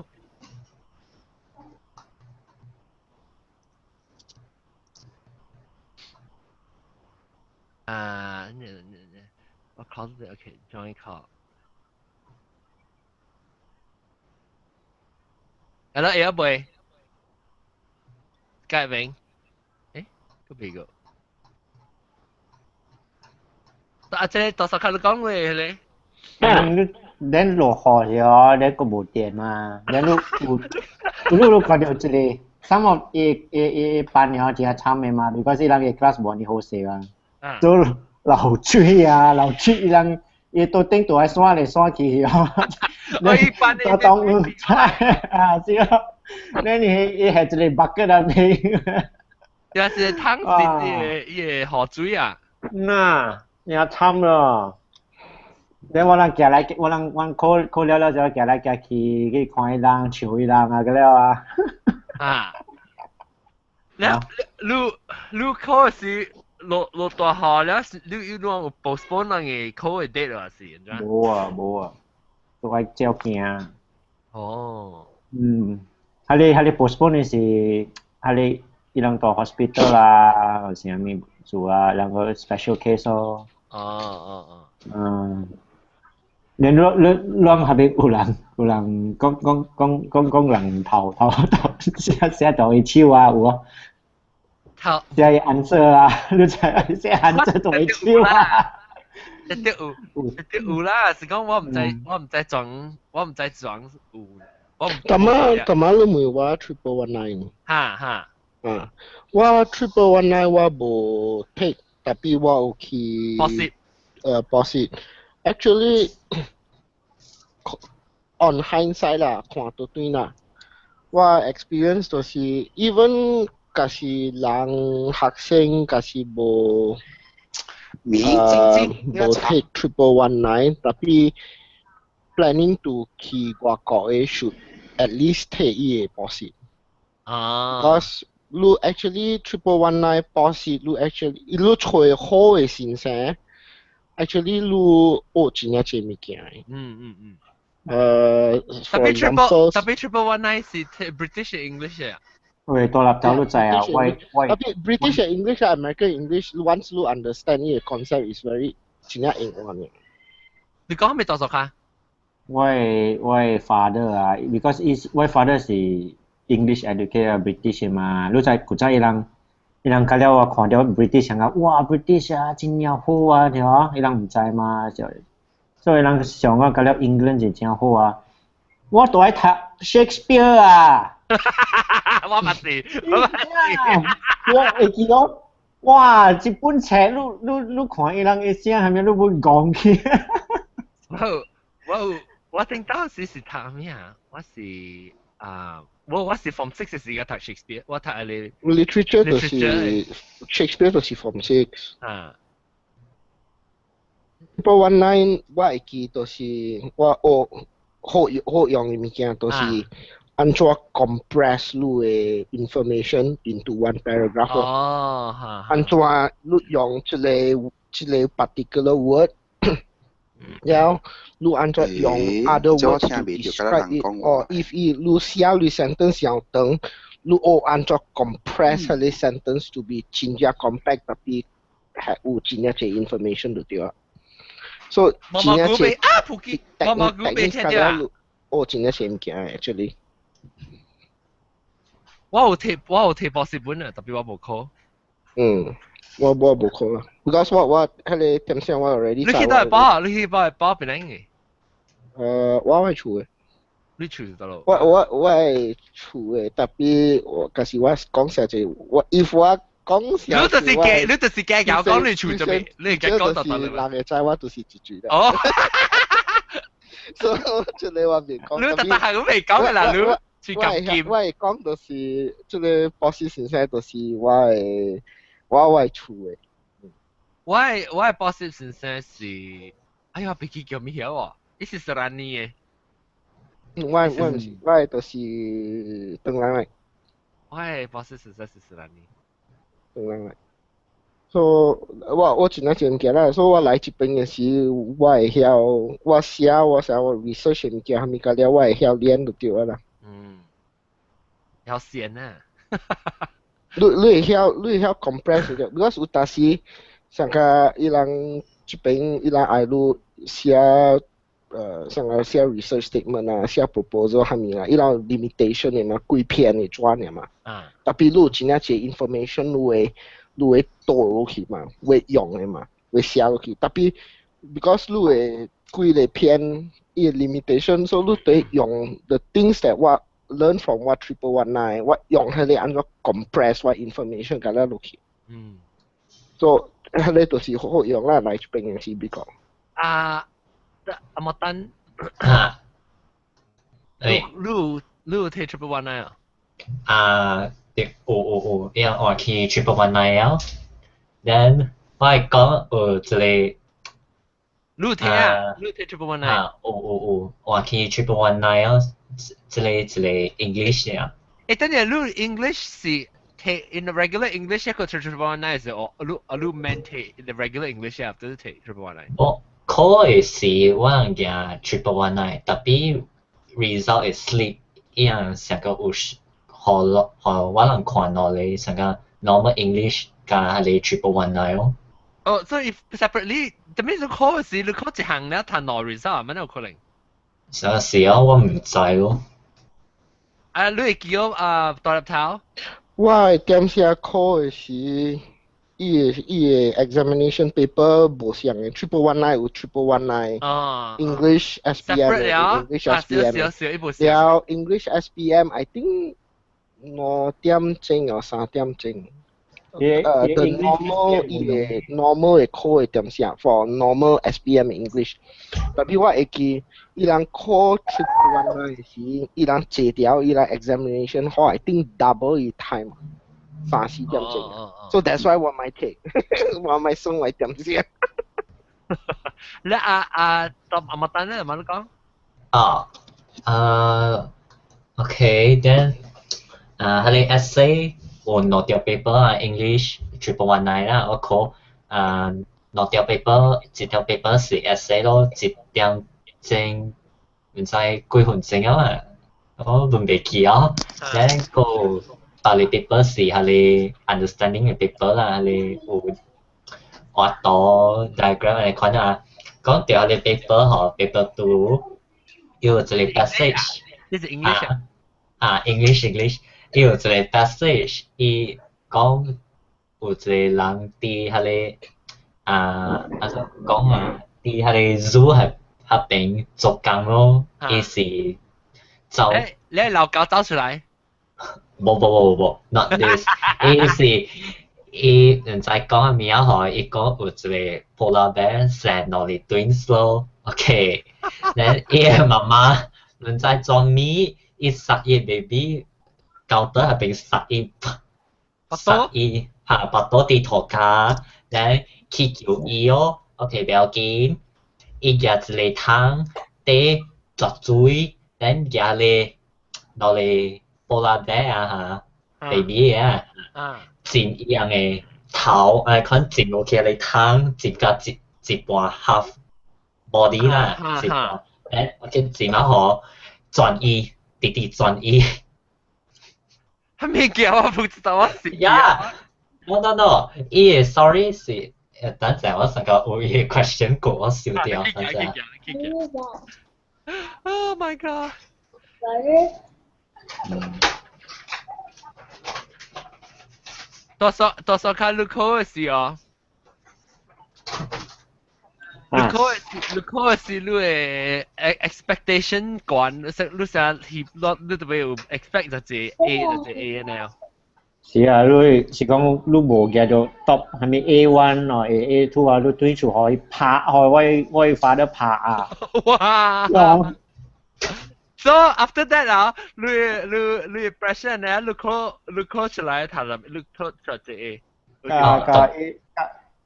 啊，我 call 咗 OK，join call。Hello，會啊未？介明，誒，個邊個？啊，這個多少卡你講話咧？你落雨時，你個無電嘛？你有你看到一個，some of 伊伊伊班了真慘的嘛，because 伊人个 class 無呢好勢嘛，都流水啊，流水伊人伊都頂都愛刷來刷去哦。你班都當啊，是咯，你伊係一個 bucket 啊，你。也是湯是伊個河水啊。那，也慘咯。你我人行來，我人我考考了了就行來行去去看伊人、笑伊人啊，個了啊。啊！你你考是落落大雨了，你有啷有 postpone 人嘅考嘅 date 還是？無啊無啊，都愛照行。哦。嗯，係你 postpone 嘅是係你伊人到 hospital 啦，或是啥物做啊，兩個 special case 咯。哦哦哦。嗯。你你你啷下邊有人講講講講講人頭頭頭寫寫到伊手啊有啊，頭寫顏色啊，你知寫顏色到伊手啊，一定有一定有啦，是講我毋知我毋知裝我毋知裝有，我唔。今仔今仔你問我 1119。哈哈。啊，我 1119我無 take，特別我有去。博士。博士。Actually, on hindsight 啦，看到對啦，我 experience 就是 even 假是人學生，假是無無 take 1119，特別 planning to 去外國的 should at least take 伊個博士。啊。 Because 你 actually 1119博士，你 actually 你找好的先生。Actually，你學真正濟物件。嗯嗯嗯。 For example，特別 1119 是 British English 啊。喂，獨立走都制啊！喂喂。特別 British English 啊，American English，once you understand 呢個 concept is very 真正應用嘅。你講咩多數卡？我我 father 啊，because is 我 father 是 English educator British 嘛，你知古早伊人。伊人較了我看到 British 人啊，哇 British 啊，真正好啊，對啊，伊人毋知嘛，就所以人想講較了 England 是真好啊。我都愛讀 Shakespeare 啊！我嘛是，我嘛是，我會記講，哇！這本冊你你你看伊人的寫啥物，你會戇去。我我我頂當時是讀咩啊？我是啊，我是 Form 6 時間讀 Shakespeare，我讀係你 literature 就是 Shakespeare 就是 Form 6。啊。 19 我會記就是我學好好用的物件，就是按怎 compress 你的 information into one paragraph。哦，哈。按怎你用這個 particular word，然後你按怎用 other words to describe it，or if 伊你寫你 sentence 上長，你學按怎 compress 彼個 sentence to be 真正 compact，特別係有真正濟 information 就對啦。所以真正濟啊，普吉，毛毛菇未聽到啊？哦，真正濟物件 actually。我有提博士本啊，特別我無考。嗯，我無考啦，because 我彼個點先我 already。你去倒會報？你去報會報邊個？我喺厝的。你厝就得咯。我係厝的，特別我，可是我講實際，我 if 我講實，你就是假，你就是假講講你厝就未，你假講就得啦。人會知我就是一句啦。哦。所以這個我未講。你特特係咁未講嘅啦，你。我會講就是這個博士先生就是我的厝的。我的博士先生是，哎呀，別記叫咩喎？伊是 Serani 的。我毋是，我的就是唐人的。我的博士先生是 Serani。唐人的。所以我真正真物件啦，所以我來這邊的時，我會曉我寫我 research 物件，啥物個了，我會曉練就對啦。嗯，曉寫呢。你會曉 compress 就，because 有當時上個伊人這邊伊人愛你寫上個寫 research statement 啊，寫 proposal 啥物啊，伊人 limitation 的嘛，幾篇的紙爾嘛。啊。特別你有真正濟 information，你會倒落去嘛，會用的嘛，會寫落去。特別 because 你會幾個篇伊 limitation，所以你得用 the things that 我 learn from 我 1119，我用彼個按怎 compress 我 information 共咱落去。所以彼個就是好好用啦，來這邊的時比較。啊，阿莫丹。啊。你有睇 1119 啊？啊，對，有有有，因為我去 1119 啊，then 我係講有一個。你有睇啊？你有睇 1119？啊，有有有，我去 1119 啊，這個 English 啊。欸，等陣你 English 是睇 in the regular English 一個 1119 是哦，你免睇 in the regular English 啊，就是睇 1119。我考的時我人驚 1119，特別 result 是 slip，伊人成個有予我人看落嚟成個 normal English 加彼個 1119 哦。哦，所以 separately，特別是考時，你考一項咧，談攞 result，乜有可能？啥時啊？我毋知咯。啊，你會記啊？大粒頭？我點寫考的時，伊的 examination paper 無相的，1119 有 1119。哦。 English SPM English SPM。了 English SPM I think 5點鐘或3點鐘。The normal 伊個 normal 的考的點寫 for normal SPM English。特別我會記，伊人考 1119 時，伊人坐掉伊人 examination hall I think double 伊 time，3、4點鐘。So that's why 我莫 take，我莫算我點寫。你阿阿阿麥丹咧，有冇得講？啊，OK，then 啊，彼個 essay 有兩條 paper 啊，English 1119 啦，我考啊兩條 paper，一條 paper 是 essay 咯，1點鐘，毋知幾分鐘啊嘛，我都袂記啊。then 個別個 paper 是彼個 understanding 的 paper 啦，彼個有畫圖 diagram 來款啊。講到彼個 paper 吼，paper 2 有一個 passage。這是 English 啊？啊，English English，伊有一個 passage，伊講有一個人佇彼個啊，按怎講啊，佇彼個 zoo 彼邊做工咯，伊是走。你係老狗走出來？無無無無無，not this，伊是伊毋知講啥物吼，伊講有一個 polar bear 生兩個 twins 咯，OK，then 伊的媽媽毋知做物，伊殺伊 baby，搞到係邊殺伊，殺伊嚇，腹肚佇塗跤，然去求醫哦，OK 不要緊，伊舉一个桶，佇濁水，然舉咧落嚟 polar bear 啊嚇，baby 啊，浸伊樣的頭，按款浸落去個桶，浸甲一一半 half body 啦，一半，誒，我見浸啊嗬，轉伊，直直轉伊。係咩叫我不知道我是。呀，no no no，伊個 sorry 是，等陣我成個有伊個 question 過我燒掉，等陣。 Oh my god！多數多數看你考的時哦，你考的你考的是你的 expectation 懸，你你成日你你特別有 expect 就係 A 就係 A 呢？是啊，你是講你無寄到 top 係咪 A1 或 A2 啊？你對厝可以拍，可以我我發得拍啊！哇！So after that 啊，你你你 pressure 呢？你考你考出來，他啦，你考出來 A。個個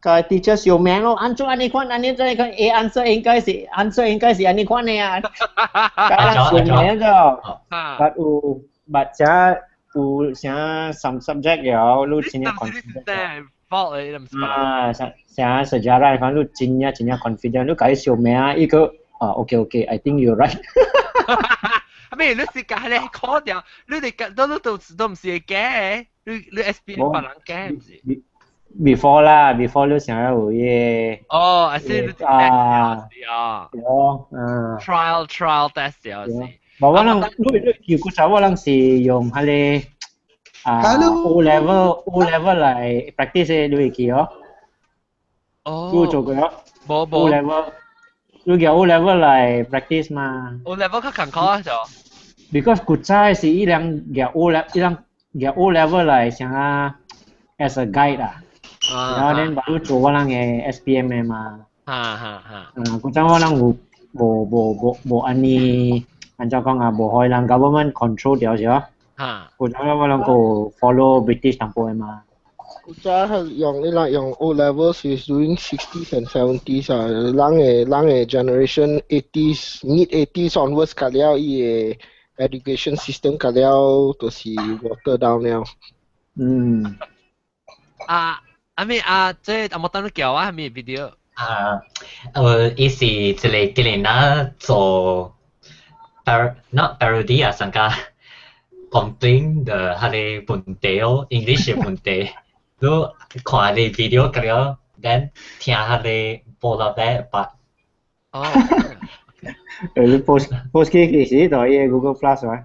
個 teacher 小名咯，按照按呢款，按呢這款 A answer 應該是 answer 應該是按呢款的啊。個小名就，but 有 but 這有啥 some subject 有，你真正 confident。啊，啥啥 sejarah 反正真正真正 confident，你解小名啊，伊個啊 OK OK，I think you're right。係咪你是教你考掉？你哋都都都都唔是假嘅，你你 SPM 別人假唔是？Before 啦，before 你想要有嘢。哦，I see 你啊，啊，哦，嗯。 Trial trial test 有是。無我人，你你舊古時我人是用彼個啊 O level O level 來 practice 的，你會記哦？哦。你有做過哦？無無。 O level。你叫 O level 來 practice 嘛？O level 較艱苦啊就。 Because 古早是伊人舉 O level，伊人舉 O level 來啥啊 as a guide 啊。然後恁把你做我人的 SPM 的嘛。哈哈哈。嗯，古早我人有無無無無按呢，按怎講啊？無予人 government control 掉是哦。哈。古早我人個 follow British 淡薄的嘛。古早係用你啦用 O levels is during 60s and 70s 啊，人的人的 generation 80s mid 80s onwards 較了伊的 education system 較了就是 water down 了。嗯。啊，阿咪啊，這阿莫等你叫我係咪 video？啊，伊是一個今年啊做 par not parody 啊，上加 complain 的彼個問題哦，English 的問題。你看你 video 個了，then 聽彼個 polar bear 捌。哦。你 post post 幾幾時到伊個 Google Plus 啊？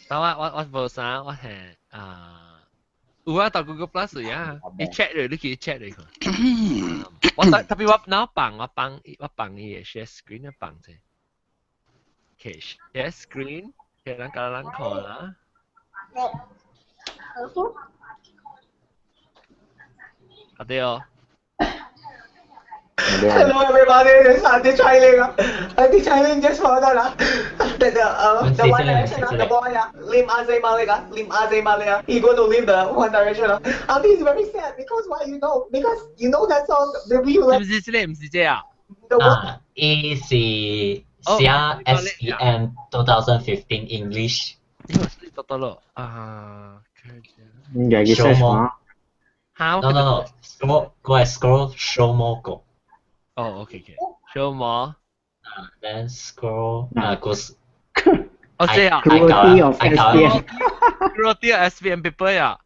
等我我我無啥，我係啊，有啊，到 Google Plus 呀，你 check 嚟，你去 check 嚟看。我特特別我腦放我放我放伊個 share screen 放者。Okay, share screen，給人家人看啦。啊對哦。 Hello everybody, this is Auntie Chiling. Auntie Chiling just found out that the One Direction, the boy, Lim Azay Malik, Lim Azay Malik, he going to leave the One Direction. Auntie is very sad because why you know? Because you know that song, the You Like. 唔是這個，唔是這啊。啊，伊是寫 SPM 2015 English。呢個是得得咯，啊，應該去 search 嘛。好。 No no no，我過來 scroll show more 個。哦，OK OK，show more。啊，then scroll 啊，個是。哦，這樣。 Cruelty of SPM。 Cruelty of SPM paper 呀。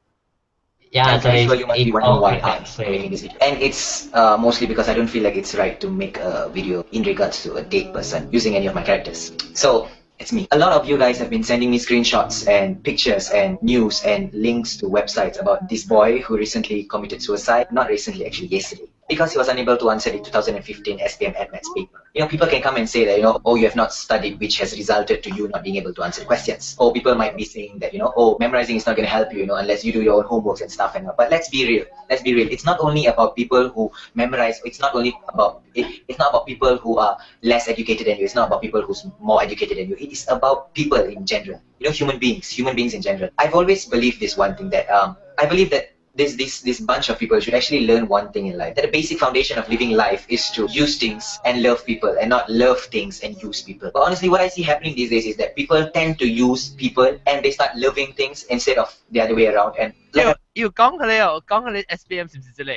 Yeah, I'm sure you must be wondering why I'm making this video. And it's mostly because I don't feel like it's right to make a video in regards to a dead person using any of my characters. So, it's me. A lot of you guys have been sending me screenshots and pictures and news and links to websites about this boy who recently committed suicide. Not recently, actually, yesterday. Because he was unable to answer the 2015 SPM Add Maths paper. People can come and say that, oh, you have not studied, which has resulted to you not being able to answer questions. Or people might be saying that, oh, memorizing is not going to help you, unless you do your own homeworks and stuff. And all. But let's be real. Let's be real. It's not only about people who memorize. It's not only about, it, it's not about people who are less educated than you. It's not about people who's more educated than you. It is about people in general. Human beings, human beings in general. I've always believed this one thing that I believe that this bunch of people should actually learn one thing in life. That the basic foundation of living life is to use things and love people and not love things and use people. But honestly, what I see happening these days is that people tend to use people and they start loving things instead of the other way around. And 要要講佢咧，講佢咧 SPM 是唔是這個？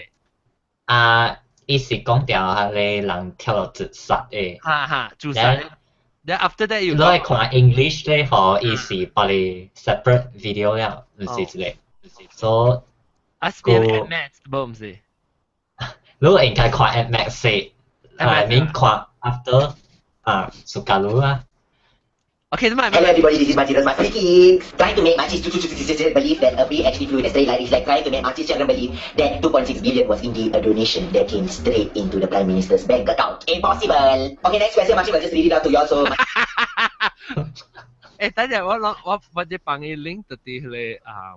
啊，伊是講掉彼个人跳落自殺的。哈哈，自殺。Then after that 你來看 English 咧，嗬，伊是把你 separate video 了，毋是這個。所以 SPM Add Maths 無毋是？你應該看 Add Maths，啊，免看 after 啊，suka 你啊。 Okay, Hello everybody, this is Makcik Rosmah speaking. Trying to make Makcik believe that a bee actually flew in a straight line is like trying to make Makcik children believe that 2.6 billion was indeed a donation that came straight into the Prime Minister's bank account. Impossible. Okay, next question, Makcik will just read it out to you also. 誒，等陣我諗我我只幫伊 link 到啲迄個啊，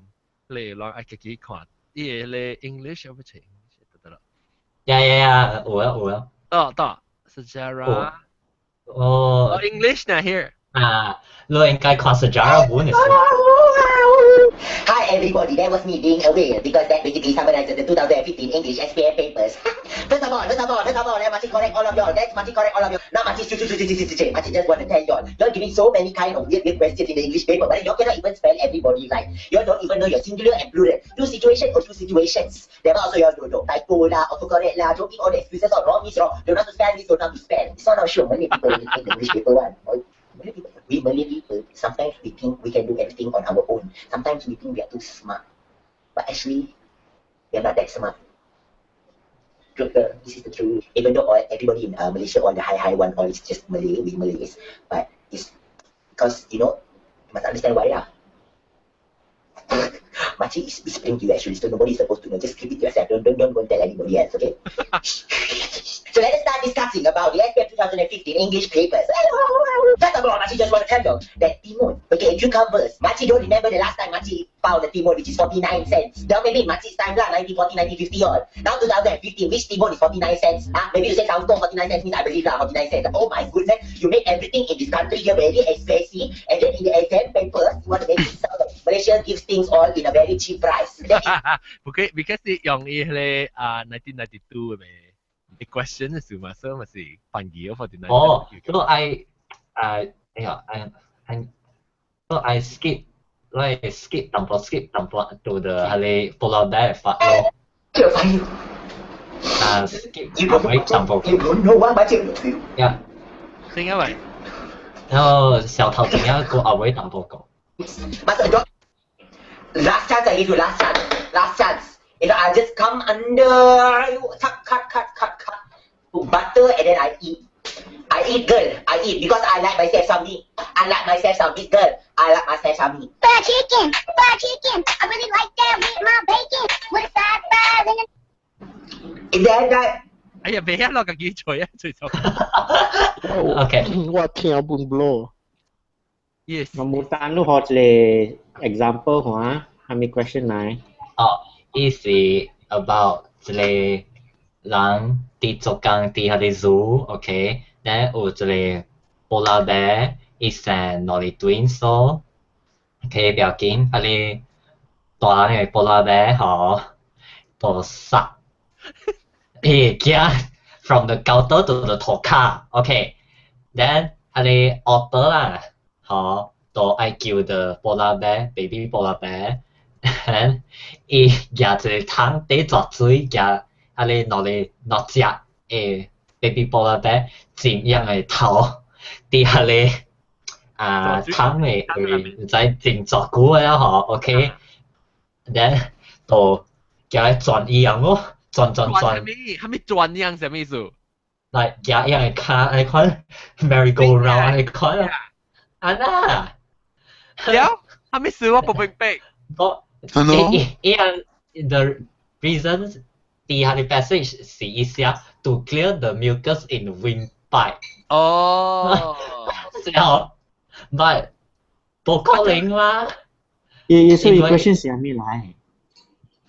嚟來愛自己看，伊個咧 English 有冇切？得啦。 Yeah，有啊有啊。得得，Sejarah。哦。 English 呢 here。啊，你應該看 Sejarah 本嘅。 Hi everybody, that was me being aware because that basically summarizes the 2015 English SPM papers. First of all, let Makcik correct all of y'all. Let's Makcik correct all of y'all. Now Makcik, Makcik just want to tell y'all. Y'all giving so many kind of weird, weird questions in the English paper, but y'all cannot even spell everybody right. Y'all don't even know your singular and plural. Two situation or two situations. That one also y'all don't know. Typo lah, autocorrect lah, don't give all the excuses or wrong is wrong. Don't know how to spell this, don't know how to spell. This one not sure Malay people in the English paper one. Malay people, we Malay people, sometimes we think we can do everything on our own. Sometimes we think we are too smart. But actually, we are not that smart. Truth, this is the truth. Even though all, everybody in Malaysia, all the high, high one, all is just Malay, we Malays. But it's because, you must understand why lah. Makcik is whispering to you actually, so nobody's supposed to know. Just keep it to yourself. Don't go and tell anybody else, okay? So let us start discussing about the SPM 2015 English papers. First of all, Makcik just want to tell you that timun, okay, cucumbers. Makcik don't remember the last time Makcik found the timun, which is 49 cents. Now maybe Makcik's time lah, 1940, 1950 all. Now 2015, which timun is 49 cents? Ah, maybe you say kangkong 49 cents means I believe lah, 49 cents. Oh my goodness, you make everything in this country here very expensive, and then in the exam papers, you want to make it sound like Malaysia gives things all in a very cheap price. 不過 because 你用伊彼個啊1992嘅咩 question 嘅時嘛，所以咪是反義咯，49。哦，咁 I 啊，哎呀，I so I skip like skip 淡薄 skip 淡薄到 the 係你 polar bear 發咯。啊，skip 後尾淡薄。 You don't know what Makcik do to you. Yeah. 點解咪？然後小頭前一個後尾淡薄個。 Masuk dot. Last chance I give you, last chance. Last chance. I'll just come under you, cut, cut, cut, cut, cut. Put butter and then I eat. I eat, girl. I eat because I like myself some meat. I like myself some meat, girl. I like myself some meat. Fried chicken, fried chicken. I really like that with my bacon. With a side fries and a Is that right? 哎呀，袂曉落家己做啊，最錯。 OK，我聽本 blow。 Yes。我冇單都學一個 example 看，係咪 question 來？哦，伊是 about 一個人佇做工佇彼個 zoo，OK，咧有一個 polar bear，伊生兩個 twins 咯，OK，不要緊，彼個大個 polar bear 吼，就殺伊個囝 from the counter to the 塗跤，OK，then 彼個 otter 啦，吼，就愛救 the polar bear，baby polar bear。then 伊舉一個桶底濁水，舉彼個兩個兩隻的 baby polar bear 浸伊的頭，佇彼個啊桶的位，毋知浸偌久了吼，OK，then 就舉來轉伊樣咯，轉轉轉。啥物？啥物轉樣？啥物意思？來舉伊的跤，按呢款 merry go round 按呢款啊，按那。了，啥物事我無明白。我 Hello? 伊伊伊 the reasons 佇佇下啲 passage 是伊寫 to clear the mucus in windpipe。哦，然後，but 無可能啦。伊所以 question 是啥物來？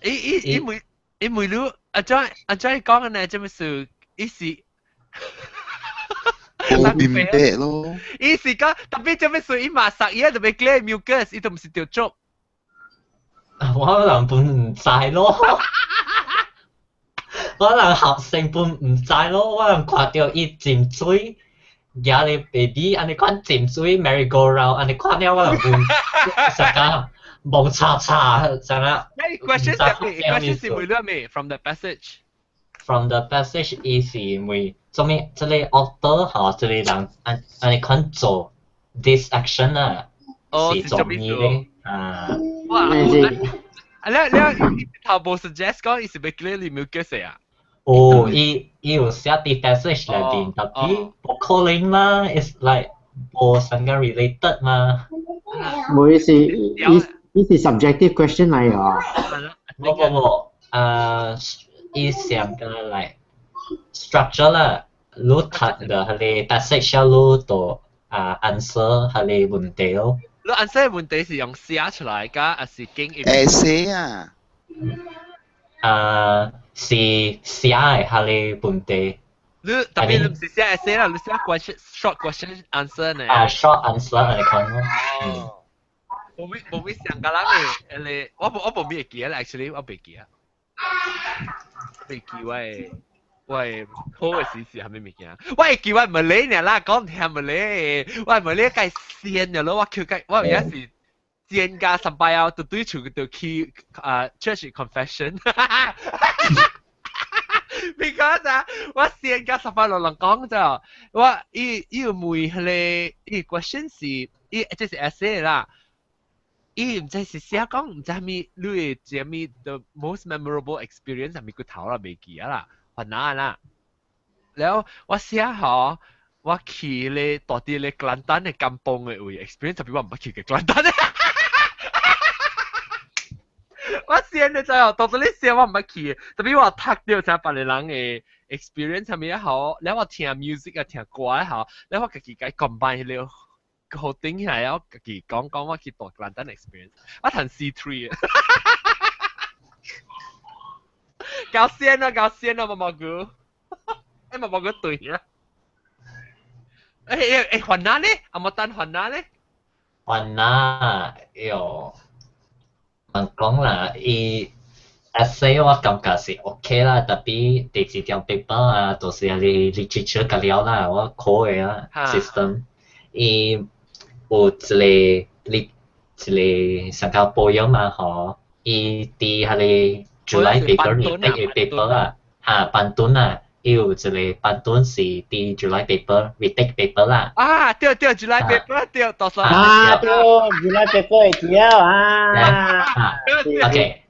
伊伊伊每伊每你阿張阿張講嘅呢，這麼是伊是。冇明白咯。伊是講特別這麼是伊嘛殺伊特別 clear mucus，伊都唔是條粥。我人本唔知咯，我人學生本唔知咯，我人看到伊浸水，舉你 baby 按呢款浸水 merry go round 按呢款了，我人本成個蒙查查，成個。 Question 是咩？Question 是問咩？From the passage。 From the passage 伊是問做咩？這個 author 吼，這個人按按呢款做 this action 啊，是做咩咧？啊。哇！啊，你你頭無 suggest 講伊是欲 clear mucus 啊？哦，伊伊有寫佇 passage 內邊，tapi 無可能嘛，it's like 無相干 related 嘛。無意思，伊伊是 subjective question 來啊。無無無，啊，伊上個 like structure 啦，你讀的彼個 passage 你就啊 answer 彼個問題咯。你 answer 問題是用寫出來㗎，還是經寫啊？啊，是寫的彼個問題。你特別你唔是寫 essay 啦，你寫 question short question answer 呢？啊，short answer 嚟講咯。哦。無咪無咪上個人嘅，你我無我無咪會記啦，actually 我袂記啊。袂記我我好嘅時是啥物物件？我會記我唔理呢啦，講聽唔理，我唔理計先嘅咯，我求計我而家是見加三擺啊，就對厝就去啊 church confession。Because 啊，我先加十擺落人講就，我伊伊有問彼個伊 question 是伊這是 essay 啦。伊毋知是寫講毋知啥物，你會啥物 the most memorable experience 係咪個頭啦，袂記啊啦，煩惱啦。然後我寫吼，我去咧大啲咧吉蘭丹的 kampung 的位 experience，特別我毋捌去過吉蘭丹。我寫你知哦，到底你寫我毋捌去，特別我讀到啥別個人的 experience 啥物好，然後我聽 music 啊，聽歌好，然後我家己共 combine 了。好頂起來，我家己講講我去大吉蘭丹 experience，我彈 C3 啊，搞先啊，搞先啊，毛毛菇，欸毛毛菇對啊，欸欸欸，還哪咧？阿冇等還哪咧？還哪？喲，人講啦，伊 essay 我感覺是 OK 啦，tapi 第二張 paper 啊，就是啊你 literature 個了啦，我考的啊 system，伊有一個你一個上個 poem 嘛吼，伊佇彼個 July paper 你 take paper 啊，哈 pantun 啊，伊有一個 pantun 是佇 July paper retake paper 啦。啊，對對，July paper 對，到時啊，對，July paper 會記啊。 OK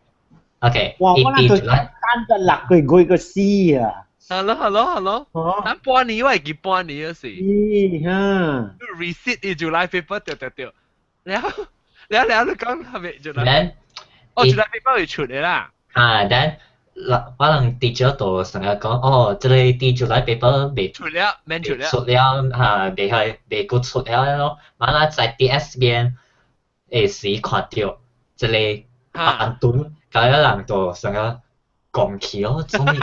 OK，哇，我那個單個六個月個死啊！係咯係咯係咯，等半年我會記半年嗰時。咦哈！resit 伊 July paper 對對對，然後然後然後你講係咪 July？哦，July paper 會出的啦。啊，then 我人 teacher 就成日講，哦，這個佇 July paper 未出了，免出了。出了嚇，未係未夠出了咯。完啦，在 DS 邊會時看到這個 pantun，甲個人就成日講起哦，做咩？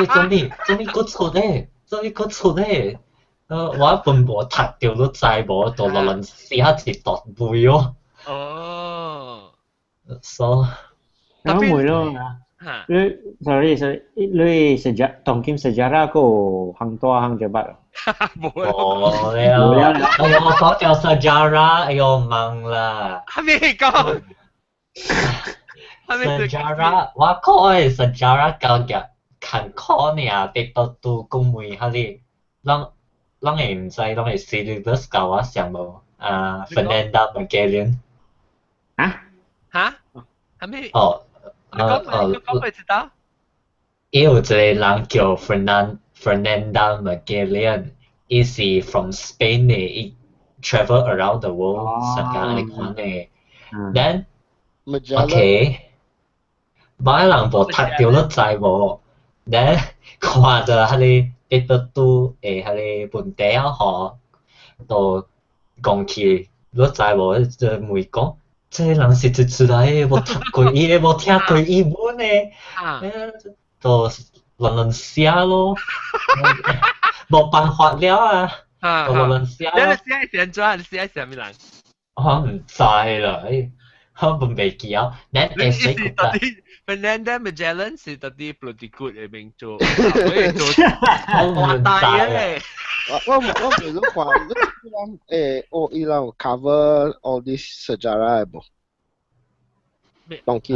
做咩？做咩閣出咧？做咩閣出咧？我本無讀到都知無，就落輪寫一段背哦。哦。 So，我問咯。你 sorry sorry，你 sejarah 當今 sejarah 個行多行就捌。冇了。冇了。哎呦，講到 sejarah，哎呦忙啦。還未講。 sejarah，我考的 sejarah 教嘅艱苦爾，paper two 講問彼個，攏攏會毋知，攏會 syllabus 教我上無？啊，Fernando Magellan。啊？哈？係咩？哦。你講你講會知道？伊有一個人叫 Fernando Magellan，伊是 from Spain 的，伊 travel around the world 上個按呢款的。Then OK，某人無讀到你知無？咧看著彼个 paper two 的彼个問題啊吼，就講起，你知無？就問講，這个人是佗出來的，無讀過伊的，無聽過伊文的，就亂亂寫咯，無辦法了啊，就亂亂寫。你寫是按怎？你寫是啥物人？我毋知啦，我本袂記啊。咱會使覺得 Fernando Magellan 是到底 bloody good 的名做，我我毋知啊。我袂你看，你人我伊人有 cover all this sejarah 無？當今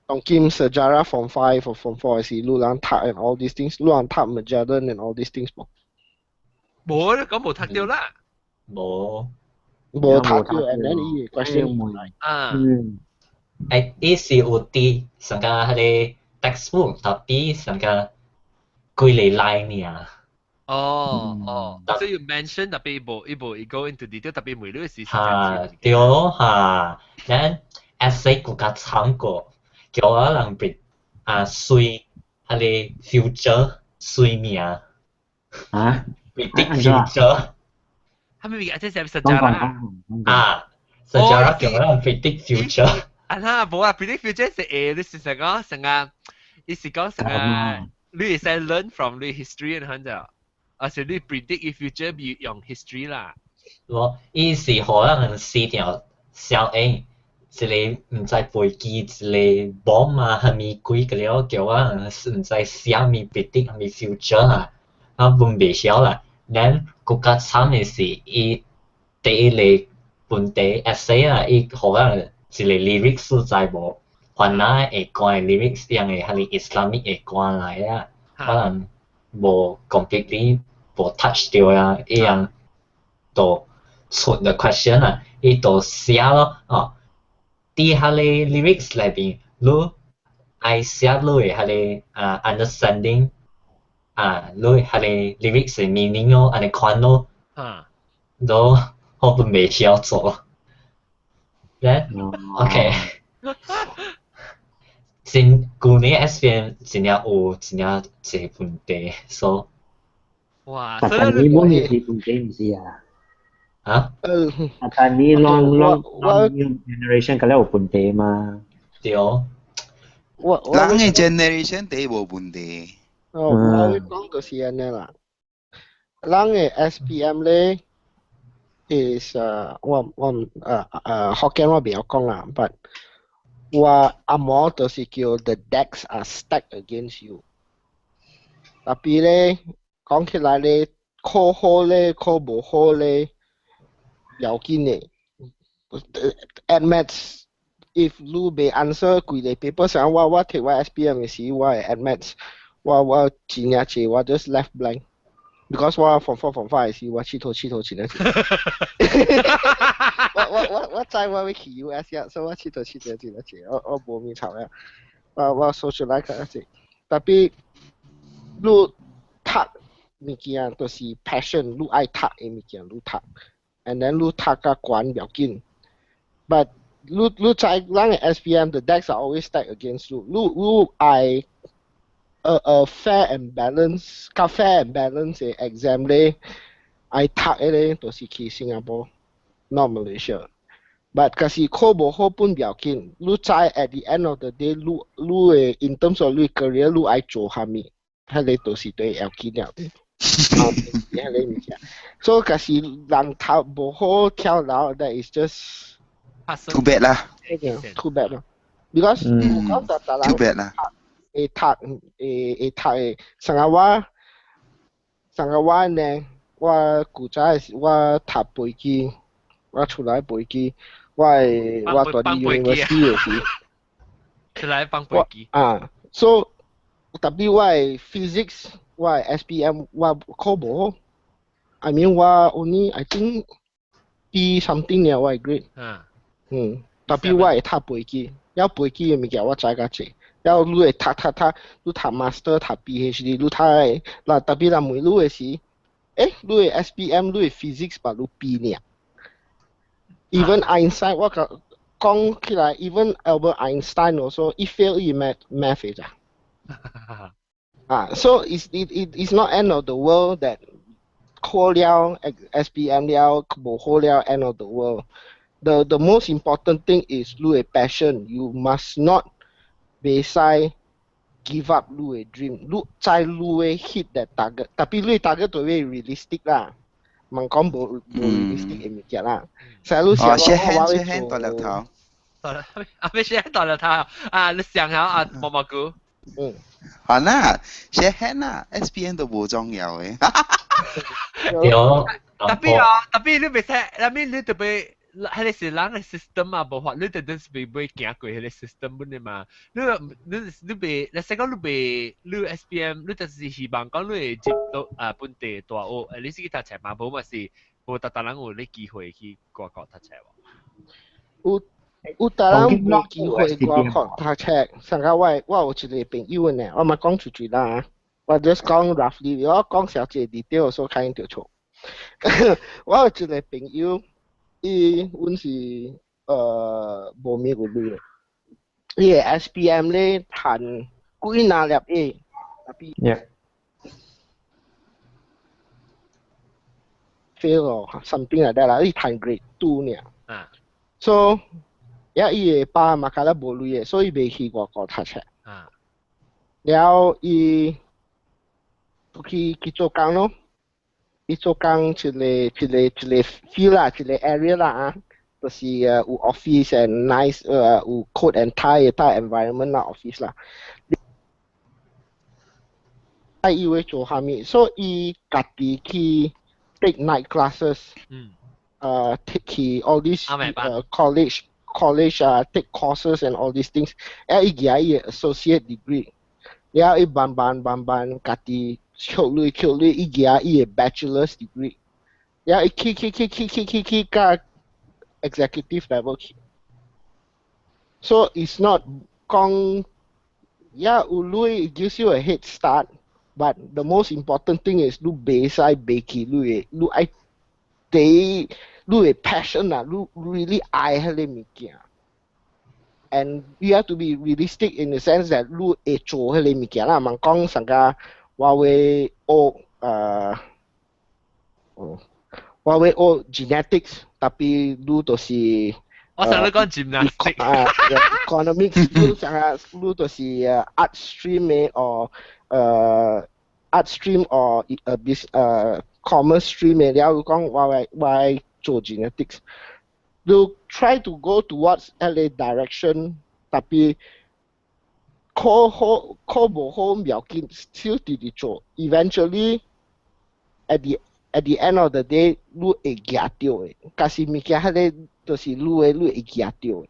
當今 sejarah form 5 or form 4 是你人讀 and all these things，你人讀 Magellan and all these things 無？無，你講無讀著啦。無。無讀著，and then 伊 question 啊。伊是有佇上個彼個 textbook，但是上個幾個 line 爾。哦哦，所以 mention 特別無伊無伊 go into detail，特別問你是哈對哈，咱 essay 閣較慘過，叫我人別啊隨彼個 future 隨命。啊？predict future。係咪這是 sejarah 啊？sejarah 叫我人 predict future。啊哈，無啊，predict future 是會，你是成個成個，伊是講成個，你會使 learn from 你 history 咁樣。啊是你 predict future 比用 history 啦。我伊是予人死條小英，一个毋知飛機，一个 bomb 啊，啥物鬼個了，叫我人毋知寫物 predict 啥物 future 啊，啊本袂曉啦。咱閣較慘的是，伊第一个問題 essay 啊，伊予人一個 lyrics 知無？番仔會歌的 lyrics，樣的彼個 Islamic 的歌來啊，可能無 completely 無 touch 著啊，伊樣就出 the question 啊，伊就寫咯，哦，佇彼個 lyrics 內邊，你愛寫你的彼個啊 understanding 啊，你彼個 lyrics 的 meaning 咯，按呢款咯，都我都袂曉做。咧，OK，真舊年 SPM 真正有真正濟問題，所哇！但你冇是問題毋是啊？啊？但你 long long long new generation 個咧有問題嘛？對。我人的 generation 第無問題。哦，我會講就是按呢啦。人的 SPM 咧，is 我毋福建我袂曉講啦，but 我紅毛就是叫 the decks are stacked against you。Tapi 咧講起來咧，考好咧，考無好咧，要緊的。Add maths if 你袂 answer 規個 paper，像我摕我 SPM 的時，我會 add maths，我真正濟我 just left blank。because 我 form four form five 時，我佚佗佚佗真正濟。我知我欲去 US 啊，所以我佚佗佚佗真正濟，我無物吵啊。我 socialize 較濟，tapi 你讀物件就是 passion，你愛讀的物件你讀，and then 你讀較懸袂緊。But 你知咱的 SPM the decks are always stacked against you。你愛 a fair and balance，較 fair and balance 的 exam 咧，愛讀的咧，就是去新加坡，not Malaysia。But 可是考無好本袂要緊，你知 at the end of the day，你的 in terms of 你 career，你愛做啥物，彼个就是對要緊了。彼个物件，所以可是人讀無好跳樓，that is just too bad 啦，too bad 咯。Because 我講實在人 too bad 啦。會讀的，上個我呢，我古早時我讀飛機，我出來飛機，我蹛佇 university 的時，出來放飛機。啊，so 特別我的 physics，我的 SPM 我考無好，I mean 我 only I think B something 爾我的 grade，特別我會讀飛機，了飛機的物件我知較濟。了你會讀讀讀，你讀 master 讀 PhD，你讀的，嗱特別人問你的時，你的 SPM 你的 physics 把你 B 爾。Even Einstein 我講講起來，even Albert Einstein also 伊 fail 伊 math 的咋。啊，so it's not end of the world that 考了 SPM 了無好了 end of the world. The most important thing is 你的 passion. You must not 袂使 give up 你的 dream. 你知你會 hit that target，特別你 target 對會 realistic 啦，毋講無無 realistic 的物件啦。所以你想講我會做。大粒頭。大粒，啊咩先大粒頭啊？你想下啊，毛毛菇。嗯。好啦，寫輕啦，SPM 都無重要嘅。對。特別啊，特別你袂使，特別你特別。彼个是人的 system 啊，無法，你特登是袂袂行過彼个 system 本的嘛。你你你袂，你使講你袂，你 SPM，你就是希望講你會入到啊本地大學，你是去讀冊嘛？無嘛是無逐逐人有咧機會去外國讀冊無？有有逐人無機會外國讀冊，上個我我有一個朋友呢，我嘛講出去啦，我 just 講 roughly，我講小節 detail 所較應著錯。我有一個朋友。伊阮是無咩個鐳，伊个 SPM 咧趁幾若粒 A，特別 fail 哦，something like that 啦，伊趁 grade 2 爾。啊。 So，也伊个爸嘛較咧無鐳的，所以袂去外國讀冊。啊。了伊去去做工咯。伊做工一个一個一個 field 啦，一個 area 啦啊，就是有 office and nice 有 coat and tie 的 environment 啦 office 啦。啊，伊會做啥物？所以伊家己去 take night classes，take 去 all these college 啊，take courses and all these things。啊，伊舉伊 associate degree，了伊慢慢慢慢家己。學類學類，伊舉伊个 bachelor's degree，了伊去去去去去去去到 executive level 去。So it's not 講，yeah 有鐳 gives you a head start, but the most important thing is 你袂使袂記你的，你愛第你的 passion 啊，你 really 愛彼个物件。And you have to be realistic in the sense that 你會做彼个物件啦，毋講上個。我會學我會學 genetics，特別你就是我想你講 gymnastics 啊，economics 你想啊，你就是 art stream 的 or art stream or bis commerce stream 的，了講我會我會做 genetics，你 try to go towards 彼个 direction，特別。考好考無好唔要緊，少直直做。Eventually, at the end of the day，你會舉著的。假是物件彼个，就是你的，你會舉著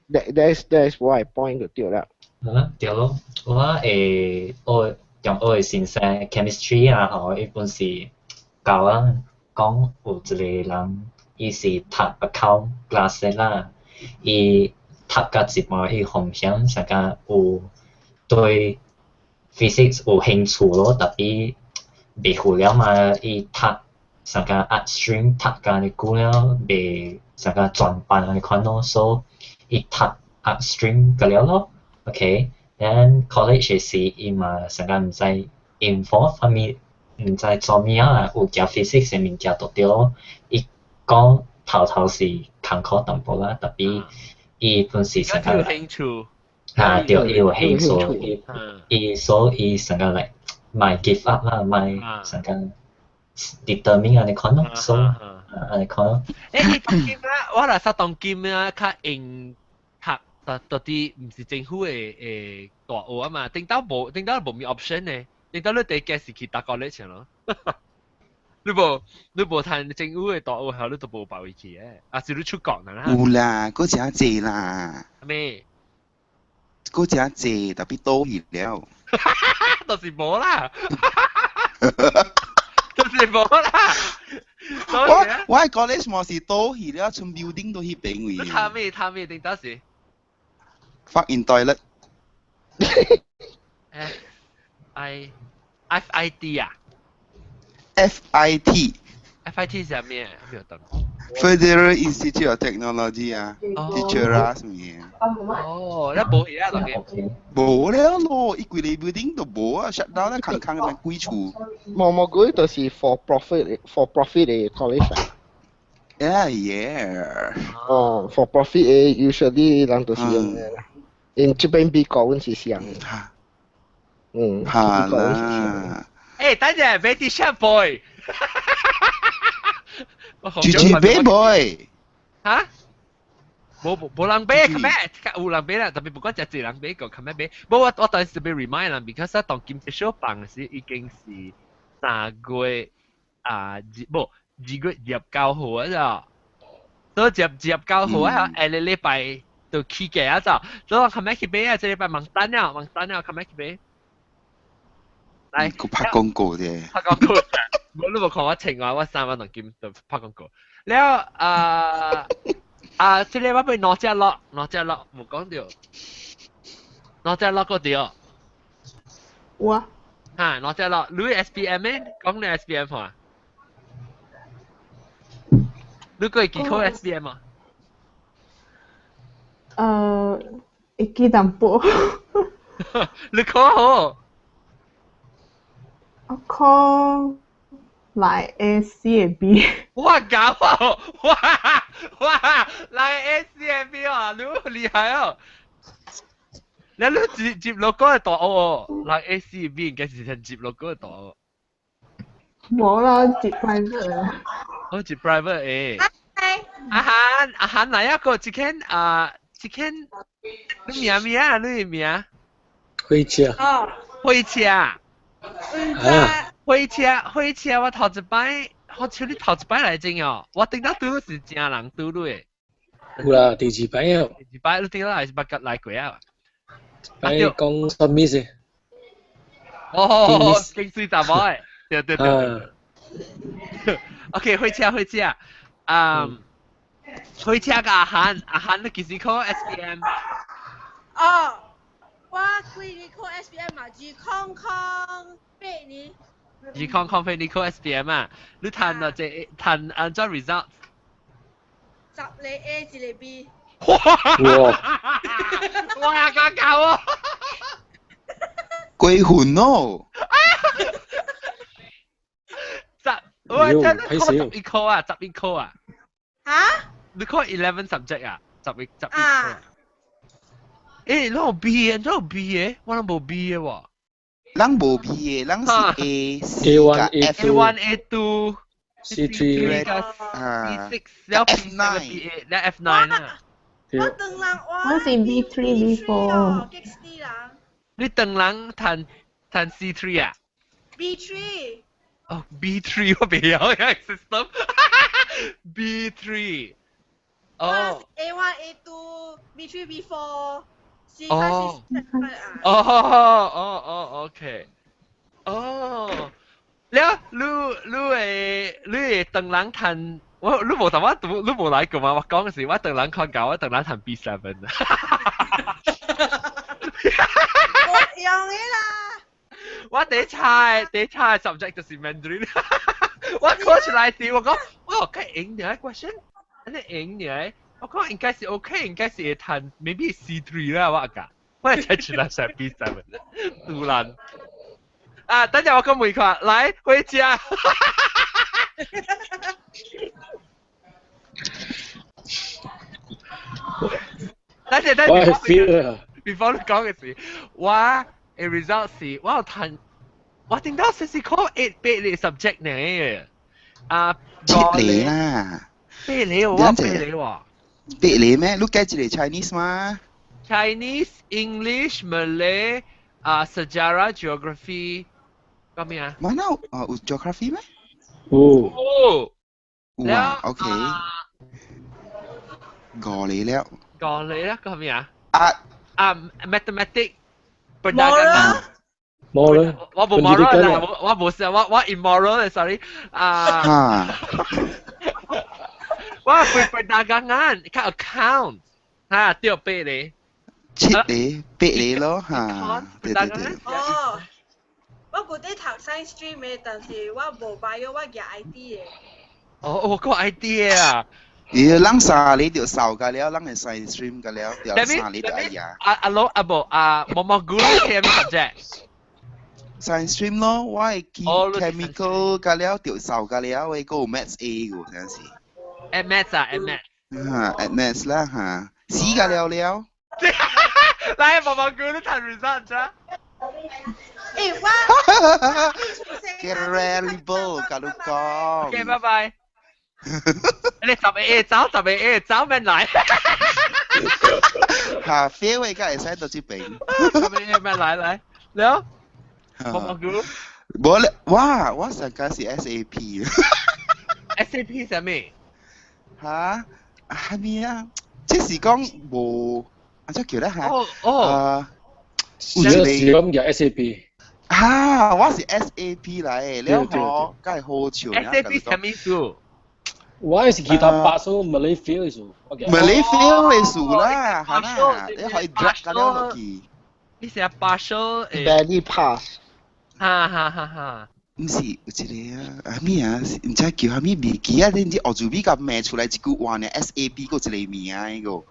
的。That's what I point 就對啦。啊，對咯，我會學中學的先生 chemistry 啊，吼，伊本是教我講有一個人，伊是讀 account class 的啦，伊。讀到一半，伊風險啥個有對 physics 有興趣咯，特別袂赴了嘛，伊讀啥個 art stream 讀甲爾久了，袂啥個轉班按呢款咯，所以伊讀 art stream 個了咯，OK，then college 時伊嘛啥個毋知 involve 啥物，毋知做物啊，有加 physics 的物件就對咯，伊講頭頭是艱苦淡薄啦，特別。伊本是成個有興趣，啊對，伊有興趣，伊伊所以成個來莫 give up 啦，莫成個 determine 按呢款咯，所以按呢款咯。欸，當今啊，我若說當今啊，較用讀到到底毋是政府的的大學啊嘛，頂到無頂到無咩 option 呢，頂到你第一件是去讀 college 咯。你無你無趁政府的大學校，你都無辦法去的，啊是你出國啦。有啦，閣誠濟啦。咩？閣誠濟，特別倒去了。就是無啦。就是無啦。我我 college 嘛是倒去了，從 building 都彼邊位。你讀咩讀咩頂當時？Fuck in toilet。 F I F I D 啊？ F I T。 F I T 是啥物？沒有懂。Federal Institute of Technology 啊，teacher 啊什麼嘢。哦，你無嘢啊，當然。無了咯，伊規个 building 都無啊，shut down 啦，空空咁樣鬼厝。無無嗰啲就是 for profit 的 college 啊。 Yeah. 哦，for profit 的 usually 人就是用的啦。因這邊美國阮是像的。嚇啦。誒，等陣，俾啲 chef boy。住住俾 boy。嚇？無無無人買，琴日有人買啦，特別不過只一人買個，琴日買。無我我當時被 remind 人，because 我當今小放時已經是3月啊，二無2月29號啊咋，所以29號啊，下個禮拜就起價啊咋，所以我琴日去買啊，這禮拜忙單了，忙單了，琴日去買。來，佢拍廣告啫。拍廣告，我都無看我情話，我三萬同金就拍廣告。了啊啊，這個我俾攞隻落，攞隻落，冇講到，攞隻落個掉。我。嚇，攞隻落，你 SPM 咩？講你 SPM 嘛？你過幾考 SPM 啊？會記淡薄。你考好？我考來 A C 的 B。哇搞啊！哇哇，來 A C 的 B 啊，你厲害哦！你你接接落嗰個大哦，來 A C 的 B 應該是先接落嗰個大哦。冇啦，接 private。我接 private 誒。阿韓阿韓來一個，這間啊，這間你名咩啊？你名？火車。哦，火車。啊！火車火車，我頭一擺，好似你頭一擺來真哦，我頂到拄是正人拄你的。有啦，第二擺啊。第二擺你頂到來是捌來過啊？擺講什麼事？哦，勁水查某的，對對對。OK，火車火車，火車甲阿韓，阿韓你幾時考 SPM？哦，我幾年考 SPM 嘛，2008年。 2008年考 SPM 啊？你趁啊這趁按怎 result？10個 A 一個 B。哇！哇！咁搞啊！鬼魂哦！十，我真係考11科啊，11科啊！嚇？你考11 subject 啊？11科。欸，攏有 B 的，攏有 B 的，我攏無 B 的喎。咱無 B 的，咱是 A、C 加 F。 A1、A2、 C three、 C6、了 F 9、B8、了 F9 啊。我當人我我是 B3 B4。激死人。你當人彈彈 C3 啊？B3。哦，B3 我未曉嘅 system。B3。哦。 A1、A2、B3、B4。哦。哦哦哦，OK。哦。了，你你會你會當人彈，我你無同我你無來過嘛？我講嘅是我當人看教，我當人彈 B7。無用的啦！我第一猜 subject 就是 Mandarin。我考出來時，我講，哇，該贏的 question，你贏的，我講應該是 OK，應該是會彈 maybe C3 啦，我講，我係猜出來是 B7，突然。啊，等陣我講每個，來回家。等陣等陣，before 你講嘅時，我嘅 result 是，我有彈，我聽到是是考8八個 subject 呢。啊，七個啦。八個我八個喎。八個咩？你計一個 Chinese 嗎？Chinese、English、Malay、啊 Sejarah、Geography，講咩啊？mana 啊有 geography 咩？有。有啊，OK。五個了。五個啦，講咩啊？啊啊，mathematics。perdagangan。冇啦，我冇 moral 啦，我冇事，我我 immoral sorry 啊。我背 perdagangan，較 account，嚇對八個。七個八個咯嚇，對對對。哦，我舊底讀 science stream 的，但是我無 bio，我舉 IT 的。哦，我個 idea 啊！伊人三日就掃個了，人會 science stream 個了，就三日就愛贏。阿阿老阿無阿毛毛菇係咩 subject？ Science stream 咯，我係 chemical 個了就掃個了，我個 maths A 個陣時。 Add maths 啊，add maths。嚇，add maths 啦嚇，死個了了。來，毛毛菇你睇 result 啫。誒，我 Terrible，甲你講。 OK，拜拜。你十個 A 走，十個 A 走，免來。嚇，飛位梗會使到這邊。十個 A 免來來，了。毛毛菇。無咧，我上個是 SAP。 SAP 啥物？嚇？係咪啊？即是講無，啊，怎叫咧嚇？哦哦。是咁叫 SAP。啊，我是 SAP 來的，了後梗係好笑。 SAP 啥物意思？我係是其他巴數 Malay fail 嘅數。 Malay fail 嘅數啦，係啦，你可以 drag 個了落去。你是 partial barely pass。哈哈哈哈。毋是有一個啊，啊咩啊？毋知叫啥物未記啊？你知學做比較罵出來一句話呢？SAP 閣一個名彼個，毋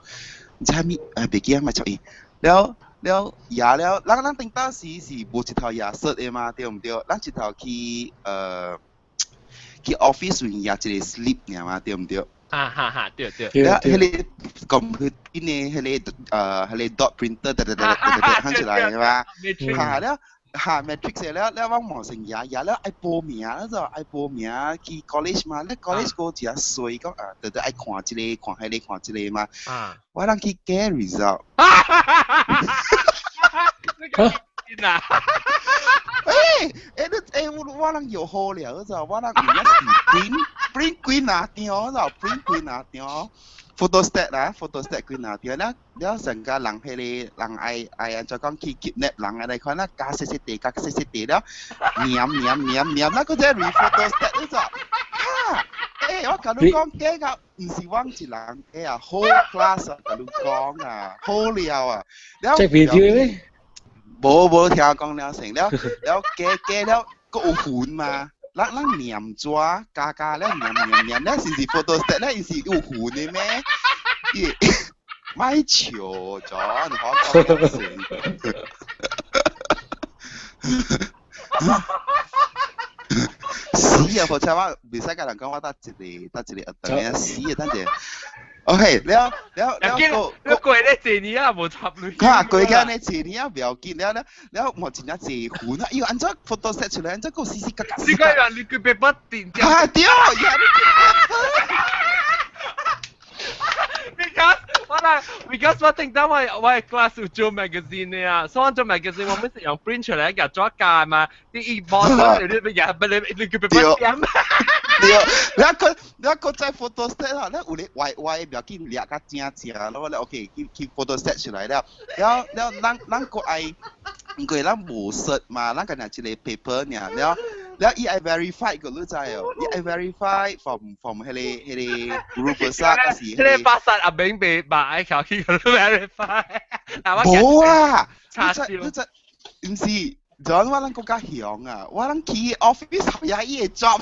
知啥物啊？袂記啊，莫插伊。了了也了，咱頂當時是無一頭也說的嘛，對毋對？咱一頭去去 office 面也一個 slip 爾嘛，對毋對？哈哈哈，對對。了，彼個 computer 呢，彼個 dot printer，得得得得得，喊出來嘛？哈了。哈 matrix 了了，我望成也也了愛報名，就愛報名去 college 嘛。你 college 個真衰，講啊，特特愛看這個，看彼個，看這個嘛。我人去改 result。啊！欸欸，你欸我人又好了，就我人有影是 print print 幾若張，就 print 幾若張。photostat 啦，photostat 幾若張，了了成個人彼個人愛愛按怎講去 kidnap 人啊來看啦，加細細地，加細細地了，黏黏黏黏，那個只 photostat 你就，哈，欸，我共你講假個，毋是我一人，欸啊，whole class 啊，共你講啊，好了啊，了。這 video 咩？無無聽講了成了了加加了，閣有痕嘛？咱咱黏紙加加了黏黏黏了，是是 photostat 咧，伊是有痕的咩？伊莫笑咗，你好講成。死啊！好彩我袂使共人講，我搭一個搭一個學堂啊，死啊！等陣。OK，了了了，過過咧一年啊，無插鐳。看過間咧一年啊，不要緊，了了了，嘛真正濟痕啊！伊按怎 photostat 出來，按怎閣死死格格。你講人你佢別不定。啊對，呀 Because 我來，because 我聽到我 class 有做 magazine 的啊，所以我做 magazine 我每次用 print 出來，夾紙加嘛，你一摸到你你夾不你你佢別不點。對，你個在 photostat 啦，你有咧歪歪不要緊，掠較正正，咯，你 OK 去去 photostat 出來了，了了咱咱閣愛，因為咱無說嘛，咱干焦一個 paper 爾，了了伊愛 verify 個你知哦，伊愛 verify from 彼個 guru besar 還是彼個巴剎阿明被馬愛考去 verify，無啊，你知毋是，就我咱國家凶啊，我咱去 office 也伊個 job。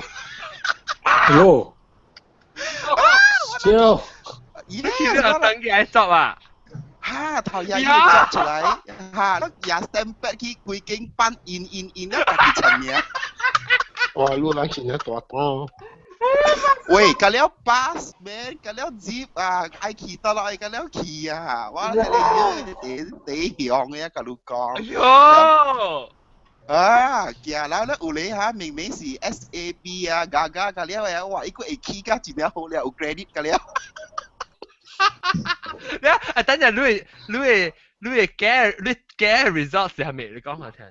喲，笑，你去邊等佢來做啊？哈，頭日要作出來，哈，你也 stamp 去規間班印印印了，家己簽名。哇，你人真正大膽。喂，甲了 bus man，甲了 jeep 啊，愛去倒落去，甲了去啊！我睇你第第雄的啊，共你講。哎喲！啊，行啦，咧有咧哈，明明是 SAB 啊，嘎嘎甲了啊，哇，伊閣會起甲真正好了，有 credit 甲了。你啊，等陣你會改你改 result 是係咪？你講下聽。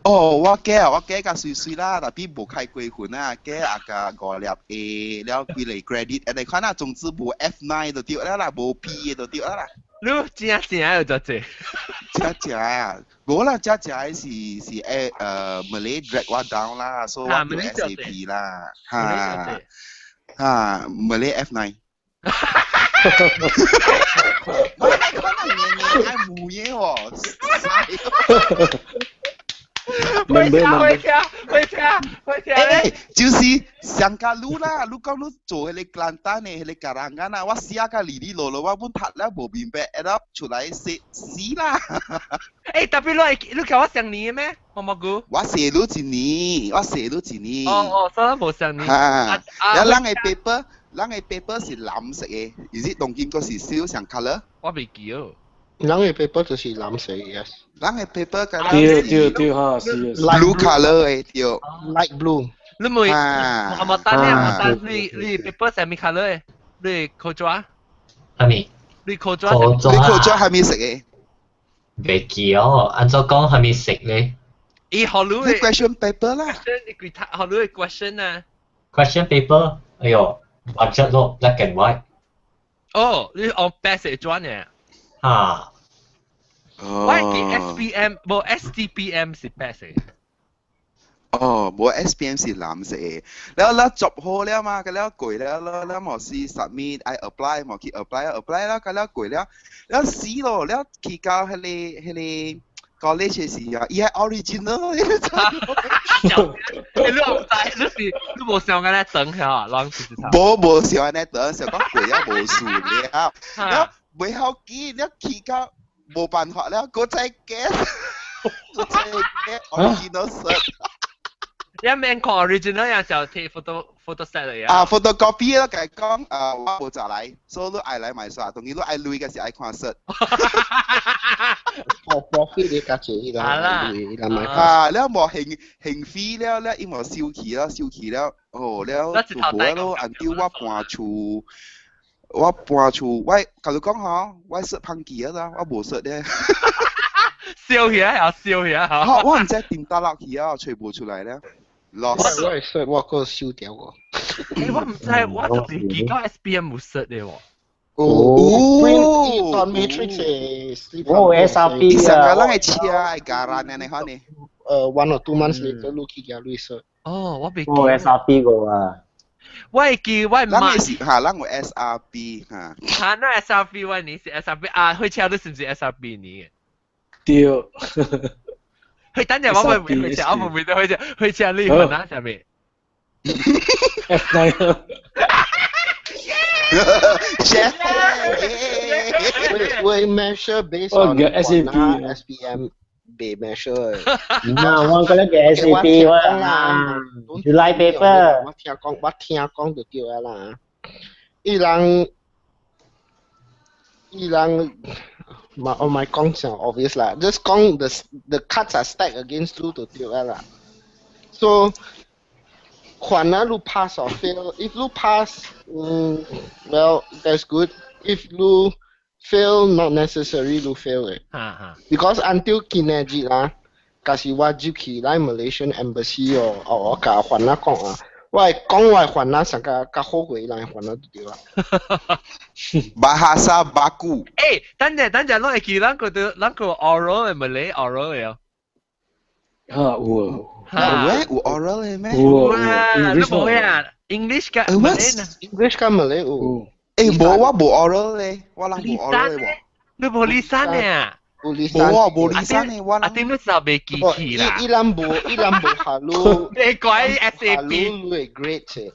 哦，我改甲媠媠啦，但係無開過分啊，改啊個五粒 A，了幾個 credit，按呢款啊，總之無 F9 就對了啦，無 P 的就對了啦。你正正有就濟，正正啊，無啦，正正的是Malay drag 我 down 啦，所以我叫 SAP 啦，哈哈 Malay F9。我係可能年年愛無嘢喎，回家回家火車火車。誒，就是上架路啦，你講你做彼個簡單的，彼個 karangan 啊，我寫甲哩哩囉囉，我本讀了無明白，會當出來寫死啦。誒，特別你你叫我上年咩？毛毛菇。我寫你一年，我寫你一年。哦哦，所以無上年。哈，了咱的 paper，咱的 paper 是藍色的，而是當今閣是燒上 colour。我未記哦。咱的 paper 就是藍色，yes。咱的 paper 個對對對哈，是 blue colour 的對。 Light blue。你問阿莫丹咧，阿莫丹，你你 paper 啥物 colour 的？你考紙？啥物？你考紙？你考紙啥物色的？袂記哦，按怎講啥物色咧？伊學你的 question paper 啦。你規讀學你的 question 啊。 Question paper，哎喲，budget 咯，black and white。哦，你按白色紙呢？哈。我記 SPM，無 STPM 是白色。哦，無 SPM 是藍色的，了了做好了嘛，個了過了，了了無是 submit 愛 apply 無去 apply apply 了，個了過了，了死咯，了去到彼個彼個 college 的時候，伊係 original，你唔知，你是你無想按呢等下，攏是無無想按呢等，想講過了無事了，了袂曉記，了去到無辦法了，閣再 get，閣再 get original cert。你免看 original 也就貼 photo photostat 嚟啊！啊，photocopy 咯，共伊講啊，我無載來，所以你愛來買煞，當然你愛鐳嘅是愛看 cert。 For profit 你較濟伊啦，伊啦買。啊，了無興興飛了，了伊無收起了，收起了，哦，了就無咯，按照我搬厝，我搬厝，我共你講吼，我 cert 芳去啊啦，我無 cert 咧。燒起來啊！燒起來嚇！我毋知點打落去啊，揣無出來了。 Lost。我 cert 我閣收掉過。欸，我毋知，我特別記得 SPM 有 cert 的喎。哦，print 當 matrix 的。我有 SRP 啊。上個咱的車會加人安呢款呢？1 or 2 months later，你去寄你 cert。哦，我未記。我有 SRP 過啊。我會記我咱的是哈，咱有 SRP 哈。哈，那 SRP 我呢是 SRP 啊，火車你是毋是 SRP 呢？對。去等陣我咪會火車，我咪會到火車，火車你問下上面。 F9。 We measure based on SAP SPM 被 measure。嗱，我覺得嘅 SAP 我啦，July paper。我聽講，我聽講就對啦。伊人，伊人。嘛，我咪講上 obvious 啦，just 講 the cards are stacked against you 就對啦。So 看啊，你 pass or fail. If you pass, well, that's good. If you fail, not necessary you fail 嘅。Because until 今日啦，假是我入去來 Malaysian Embassy 哦，哦，我共番仔講啊，我會講我番仔上較較好過伊人番仔就對啦。 Bahasa baku。誒，等陣等陣，攏會記咱個都咱個 oral 的 Malay oral 的哦。嚇有啊。有咩？有 oral 的咩？有啊，你無啊？English 佮 Malay 呢？English 佮 Malay 有。誒，無我無 oral 咧，我人無 oral 的喎。你無 lisan 呢？無 lisan。無啊，無 lisan 的，我人。啊，點你就袂記起啦？伊人無，伊人無下路。你怪 SAP。你會 grade 嘅。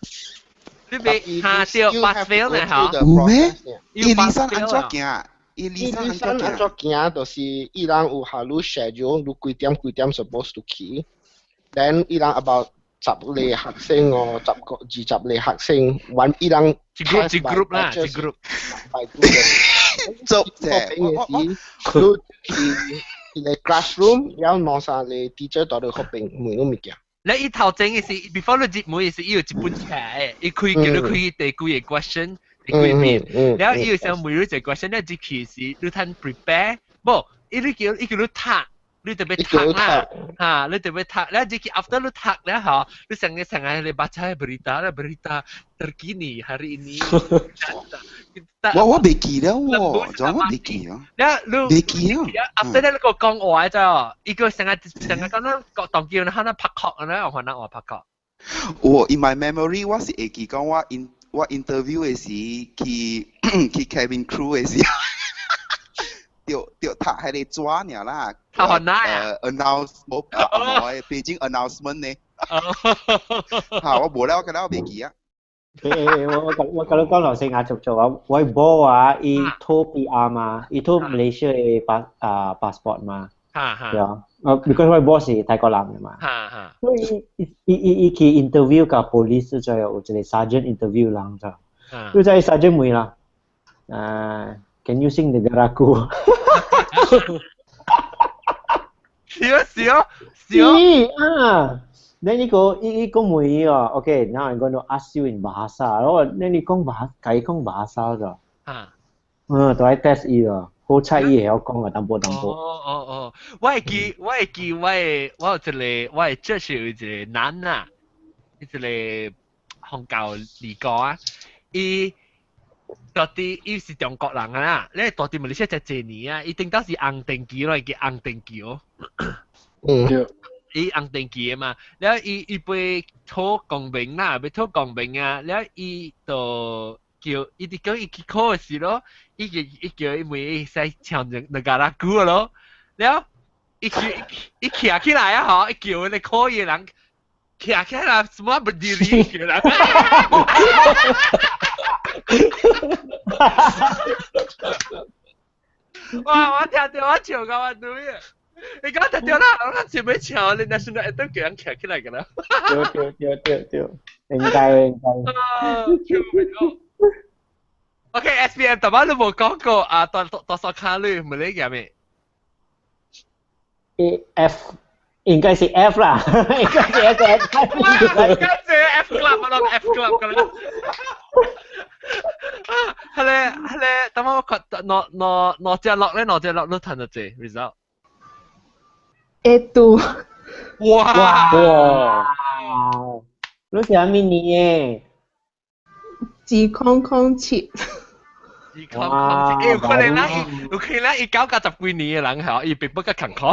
你袂下對 pass fail 呢？嚇？有咩？伊 lisan 按怎行？伊 lisan 按怎行？就是伊人有下路 schedule，你幾點幾點 supposed to 去。Then 伊人 about 10個學生哦，10個20個學生，玩伊人一 group 一 group 啦，一 group。做者，我你去一個 classroom，然後兩三個 teacher 在你後邊問你物件。你伊頭前嘅是 before 你入門嘅是伊有一本冊嘅，伊開叫你開第幾個 question，第幾遍，然後伊有想問你一個 question，你入去時你通 prepare，無，伊你叫伊叫你讀。你特別讀啦，嚇，你特別讀，你入去 after 你讀了嚇，你成個成個你baca berita 啦，berita terkini hari ini。我我未記了喎，仲我未記啊。你未記啊？After 咧，你個講話就，伊個成個成個講咱個當叫咱拍殼咧，我看咱話拍殼。我 in my memory 我是會記講我 in 我 interview 的時去去 cabin crew 的時。著著讀彼個紙爾啦。讀番仔啊？announce 無啊，無北京 announcement 呢。嚇，我無了，我今日我未記啊。誒我我我甲你講老實話做做啊，我某啊，伊討 PR 嘛，伊討 Malaysia 的 passport 嘛，對啊，because 我某是泰國人的嘛，所以伊去 interview 佮 police 就有一個 sergeant interview 人就，就在 sergeant 問啦，啊，can you sing Negaraku？是啊是啊是啊。啊！Then 伊個問伊哦，OK，now I'm going to ask you in bahasa。我then 你講bahasa，共伊講 bahasa 咗。嗯，都愛 test 伊哦，好彩伊會曉講啊，淡薄淡薄。哦哦哦，我會記我有一個我的這是有一個男啊，一個宗教二哥啊，伊到底伊是中國人啊，你到底馬來西亞這年啊，伊頂到是紅登記咯，叫紅登記哦。伊紅登記的嘛，了伊欲討公民啦，欲討公民啊，了伊就叫伊佇講伊去考的時咯，伊叫伊問伊使唱 Negaraku 咯，了伊叫伊徛起來啊吼，伊叫那考伊的人徛起來，semua berdiri 叫人。哇！我聽到我笑到我女啊！你講聽到啦，我前面唱你 national anthem 叫人徛起來㗎啦。對對對對對，應該應該。 OK，SPM 頭先你無講過啊，多多少卡率唔理嘅咩？A F 應該是 F 啦，應該是 F。應該是 F club 咯，F club 㗎啦。係咧係咧，等我看，攞攞攞隻落咧，攞隻落都彈得濟 result。 A2。哇！哇！你是啥物年的？2007。2007，有可能啦，有可能伊90幾年的人吼，伊並不較艱苦。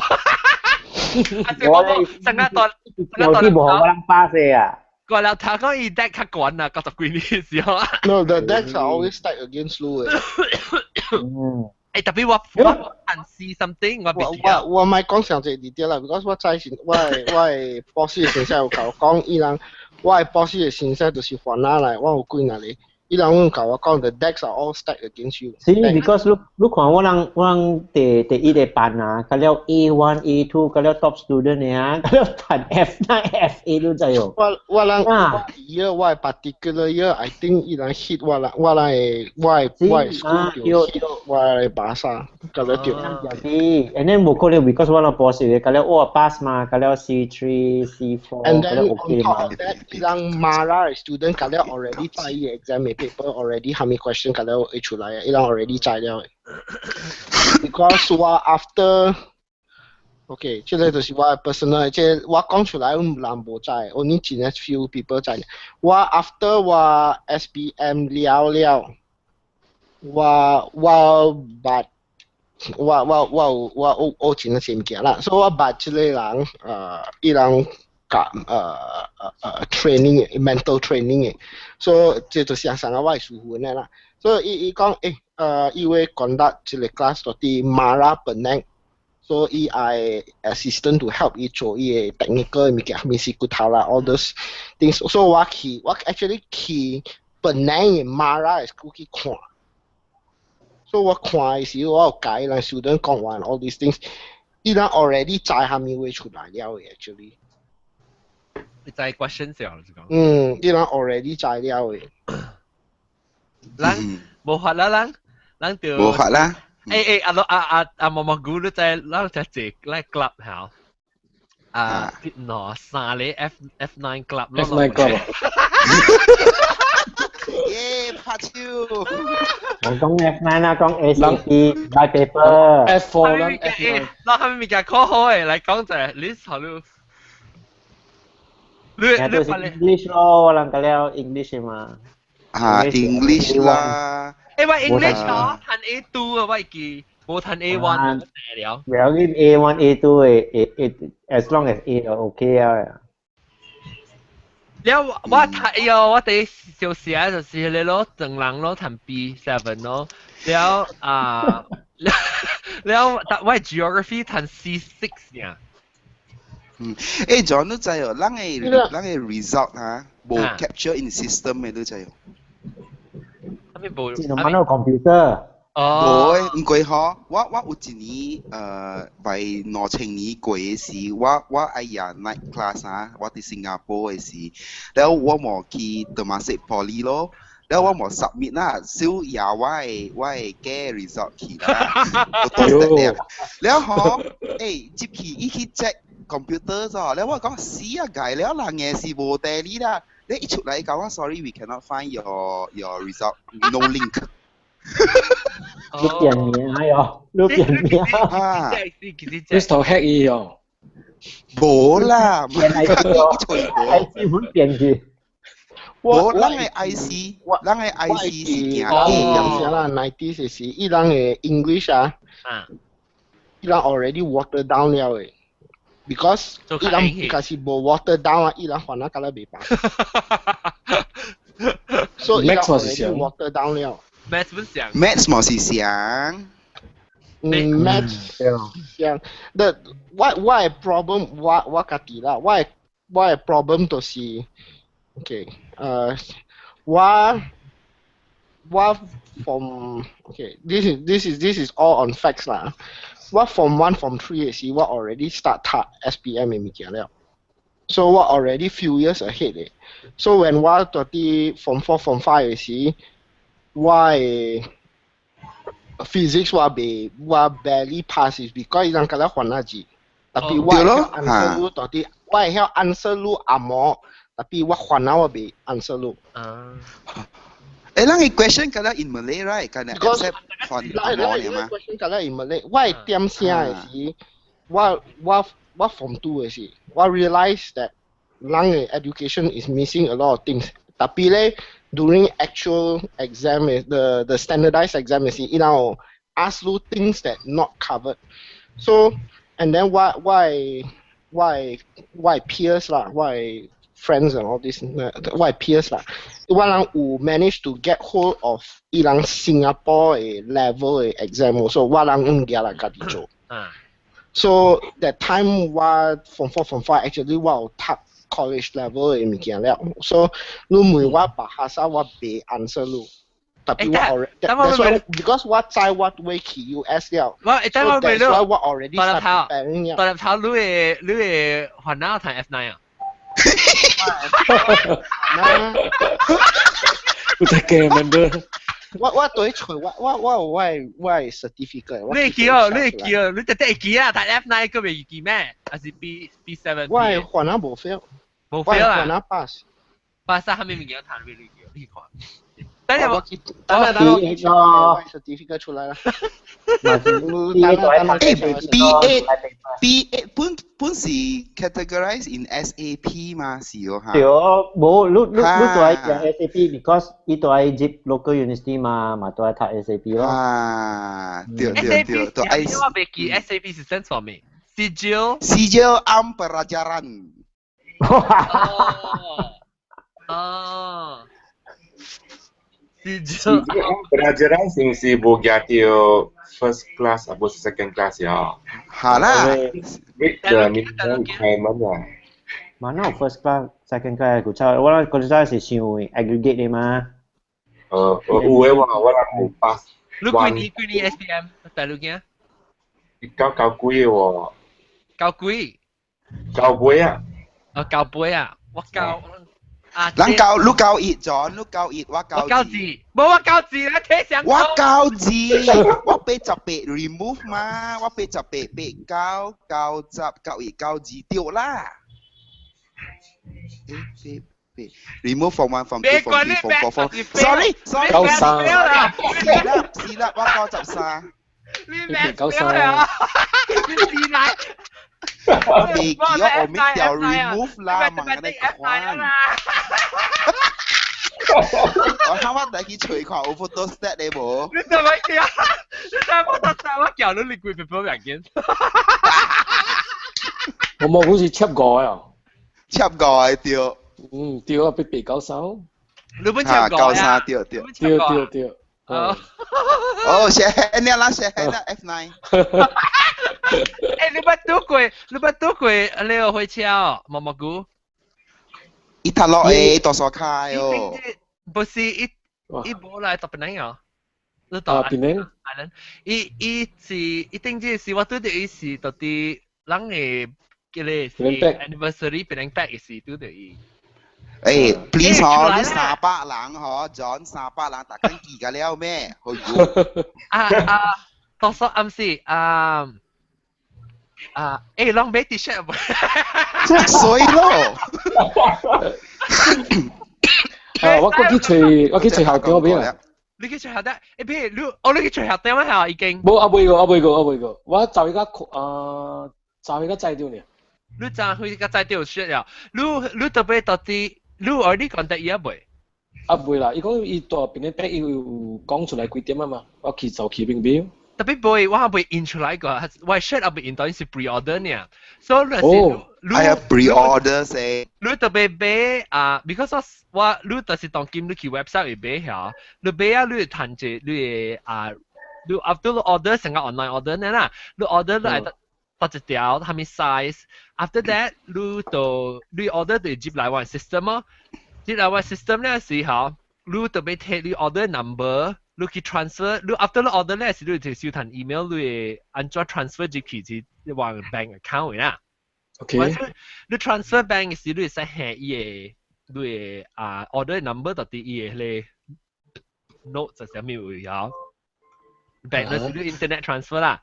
我上個段，有啲無我人 pass 啊。過了頭講伊 deck 較懸啊，90幾年的時候。 No, the decks are always stacked against you. 嗯。誒，特別我按 see something，我我我唔係講上這啲啦，because 我知是我的博士的先生有共我講，伊人我的博士的先生就是番仔來，我有幾若個。伊人有共我講，the decks are all stacked against you。是，because 你看我人第一個班啊，佮了 A1 A2，佮了 top student 的啊，佮了彈 F9 F8 你知哦。我人 year 我 particular year，I think 伊人 hit 我人我人的我的 school 就 hit 我的 bahasa，佮了對。是，and then 無可能，because 我人博士的，佮了我 pass 嘛，佮了 C3 C4， And then on top of that，伊人 Mara student 佮了 already 知伊 exam 的 paper already 蝦米 question 佮了會出來，伊人 already 知了。Because 我 after OK，這個就是我 personal，這我講出來，人無知，only 真係 few people 知。我 after 我 SPM 了了，我捌我學真係物件啦，所以我捌這個人，伊人教training 的 mental training 的，所以這就是上個我的師傅的啦。所以伊講伊會 conduct 這個 class 到佇 Mara Penang，所以伊愛 assistant to help 伊做伊的 technical 物件，物是骨頭啦，all those things。所以我去，我 actually 去 Penang 的 Mara 的 school 去看。所以我看的時候，我有共伊人 student 講完 all these things，伊人 already 知蝦米話出來了的 actually。你知 question 時候就講。嗯，伊人 already 知了的。人無法啦，人就無法啦。欸阿阿阿阿毛毛菇你知，咱就坐來 club 嚇。啊，喏，三個 F9 club 咯。 F9 club。耶，拍手！我講 F9 啦，講 ACP by paper。 F4 啦，F9。嗱，係咪物件可好嘅？來講者，你好你。你都是 English 咯，我人個了 English 嘛。啊，English 啦。欸，我 English 哦，彈 A2 啊，我會記，無彈 A1 了。唔要緊 A1 A2 的 A as long as A 就 OK 啊。了我睇喲，我第小時就是你攞整人攞彈 B7 咯，了啊，了了我 geography 彈 C6 呢。嗯，誒，John 你知哦，咱的 result 哈，無 capture in system 的，你知哦？啥物無？這種哪有 computer？無誒，毋過吼，我有一年為2000年過的時，我愛呀 night class 啊，我佇新加坡的時，了我無去 Temasek Poly 咯，了我無 submit 啦，少也我的假 result 去啦，了吼，欸，入去伊去 check computer 咗，了我講死啊，改了人嘅是無地理啦，你一出來講我 sorry，we cannot find your result，no link。你變名喲，你變名啊！你頭 hack 伊哦？無啦，變 IC 哦，IC 本變去。無，咱的 IC，咱的 IC 是行哦。講啦，90 時伊人的 English 啊，伊人 already water down 了的，because 伊人假是無 water down 啊，伊人還啊，敢若袂罷。所以伊人 already water down 了。 Maths 不像，Maths 嘛是像，嗯，Maths 像。The 我的 problem 我家己啦，我的 problem 就是，OK，我 from OK this is all on facts 啦。我 form 1 form 3 的時，我 already start 讀 SPM 的物件了。So 我 already few years ahead 的。So when 我到佇 form 4 form 5 的時，我的 physics 我袂我 barely pass is because 伊人敢若番仔字，tapi 我會曉 answer 你到底，我會曉 answer 你紅毛，tapi 我番仔我袂 answer 你。啊。誒，咱個 question 敢若 in Malay right？敢若 accept 番紅毛爾嗎？question 敢若 in Malay，我的點聲的時，我 form 2 的時，我 realize that 人的 education is missing a lot of things。tapi 咧，during actual exam the standardized exam 是，伊人有 ask you things that not covered。So and then 我 peers 啦，我 friends and all this，我 peers 啦，我人有 manage to get hold of 伊人 Singapore 的 level 的 exam，所以我人毋舉來家己做。So that time 我 form 4 form 5 actually 我有讀 college level 的物件了，所以你問我 bahasa 我袂 answer 你。tapi 我 already that's why because 我知我會去 US 了，我等我未了，我 already start preparing 了。大粒頭，你的番仔讀 F9 啊？那有得嘅 member。我對揣我有我的 certificate。你會記哦，你會記哦，你特特會記啊？讀 F9 閣袂記咩？還是 B B7？我的番仔無 fail。無 fail 啊？番仔 pass。 pass 啥物物件讀你記，你看。等下我等下等下我 certificate 出來啦。誒 B8 B8 本本是 categorize in SAP 嘛，是哦哈。對，無你都愛講 SAP because 伊都愛入 local university 嘛，嘛都愛讀 SAP 咯。啊，對對對，都愛。我袂記 SAP 是 stand for 咩？Sijil Sijil Am Pelajaran。哦。哦。 Sijil Pelajaran 是毋是無舉著 first class 啊，無是 second class 呀？好啦，meet the minimum requirement 啊。嘛，哪有 first class、second class 古早，我嗰陣是想 aggregate 的嘛。有的話，我人有 pass。你幾年幾年 SPM？大陸囝？九九幾喎。九幾？九尾啊！哦，九尾啊！我九。啊！咱九你91咗，你91，我九二。我九二，無我九二啦，睇上。我92，我88 remove 嘛，我8889909192對啦。誒八八 remove form 1 form 2 form 3 form 4 form sorry sorry 93 是啦是啦，我93。你咩93啊？你是來？我未記我我未掉 remove 啦，問你看。我睇我帶去隨看有 photo stat 你無？你做乜嘢啊？你做 photo stat 我叫你你規 paper 兩件。我冇好似七個啊。七個對。嗯，對啊，八八93。你本七個啊？ 93對對。對對對。哦。哦，寫你啦，寫啦 F9。欸，你捌拄過？你捌拄過你個火車哦，毛毛菇？伊頭落誒，多數開哦。不是，伊伊無來特別難哦。你到檳城？係伊伊是伊頂這是我拄著伊是到底人的叫咧是 anniversary 檳城 pack 是拄著伊。欸，please 嗬，你300人嗬，John 300人，大家記個了咩？好喲。啊啊，多數暗時啊啊，欸，攏買 T-shirt 無？所以咯。啊，我過去揣，我去揣校長邊啊。你去揣校長？欸，譬如你，哦，你去揣校長啊？係已經。無，啊未過，啊未過，啊未過。我走去個啊，走去個載到呢。你走去個載到出了，你你特別到底，你 already contact 伊啊未？啊未啦，伊講伊蹛檳城北伊有講出來幾點啊嘛，我去就去邊邊。特別袂，我還未印出來過，我 shirt 還未印到，是 pre-order 呢。所以你是你係 pre-order 先。你特別買啊，because 我你就是當今你去 website 會買嚇，你買啊，你會趁者你會啊，你 after 你 order 成個 online order 呢啦，你 order 你係得一條，啥物 size，after that 你就你 order 就入來我 system 咯，入來我 system 咧時候，你特別提你 order number。你去 transfer，你 after 你 order 咧時，你就收彈 email，你會按怎 transfer 入去是往 bank account 啦。 OK。你 transfer bank 時，你會使下伊個你個啊 order number 到底伊個迄個 note 就啥物位啊？bank 就是你 internet transfer 啦。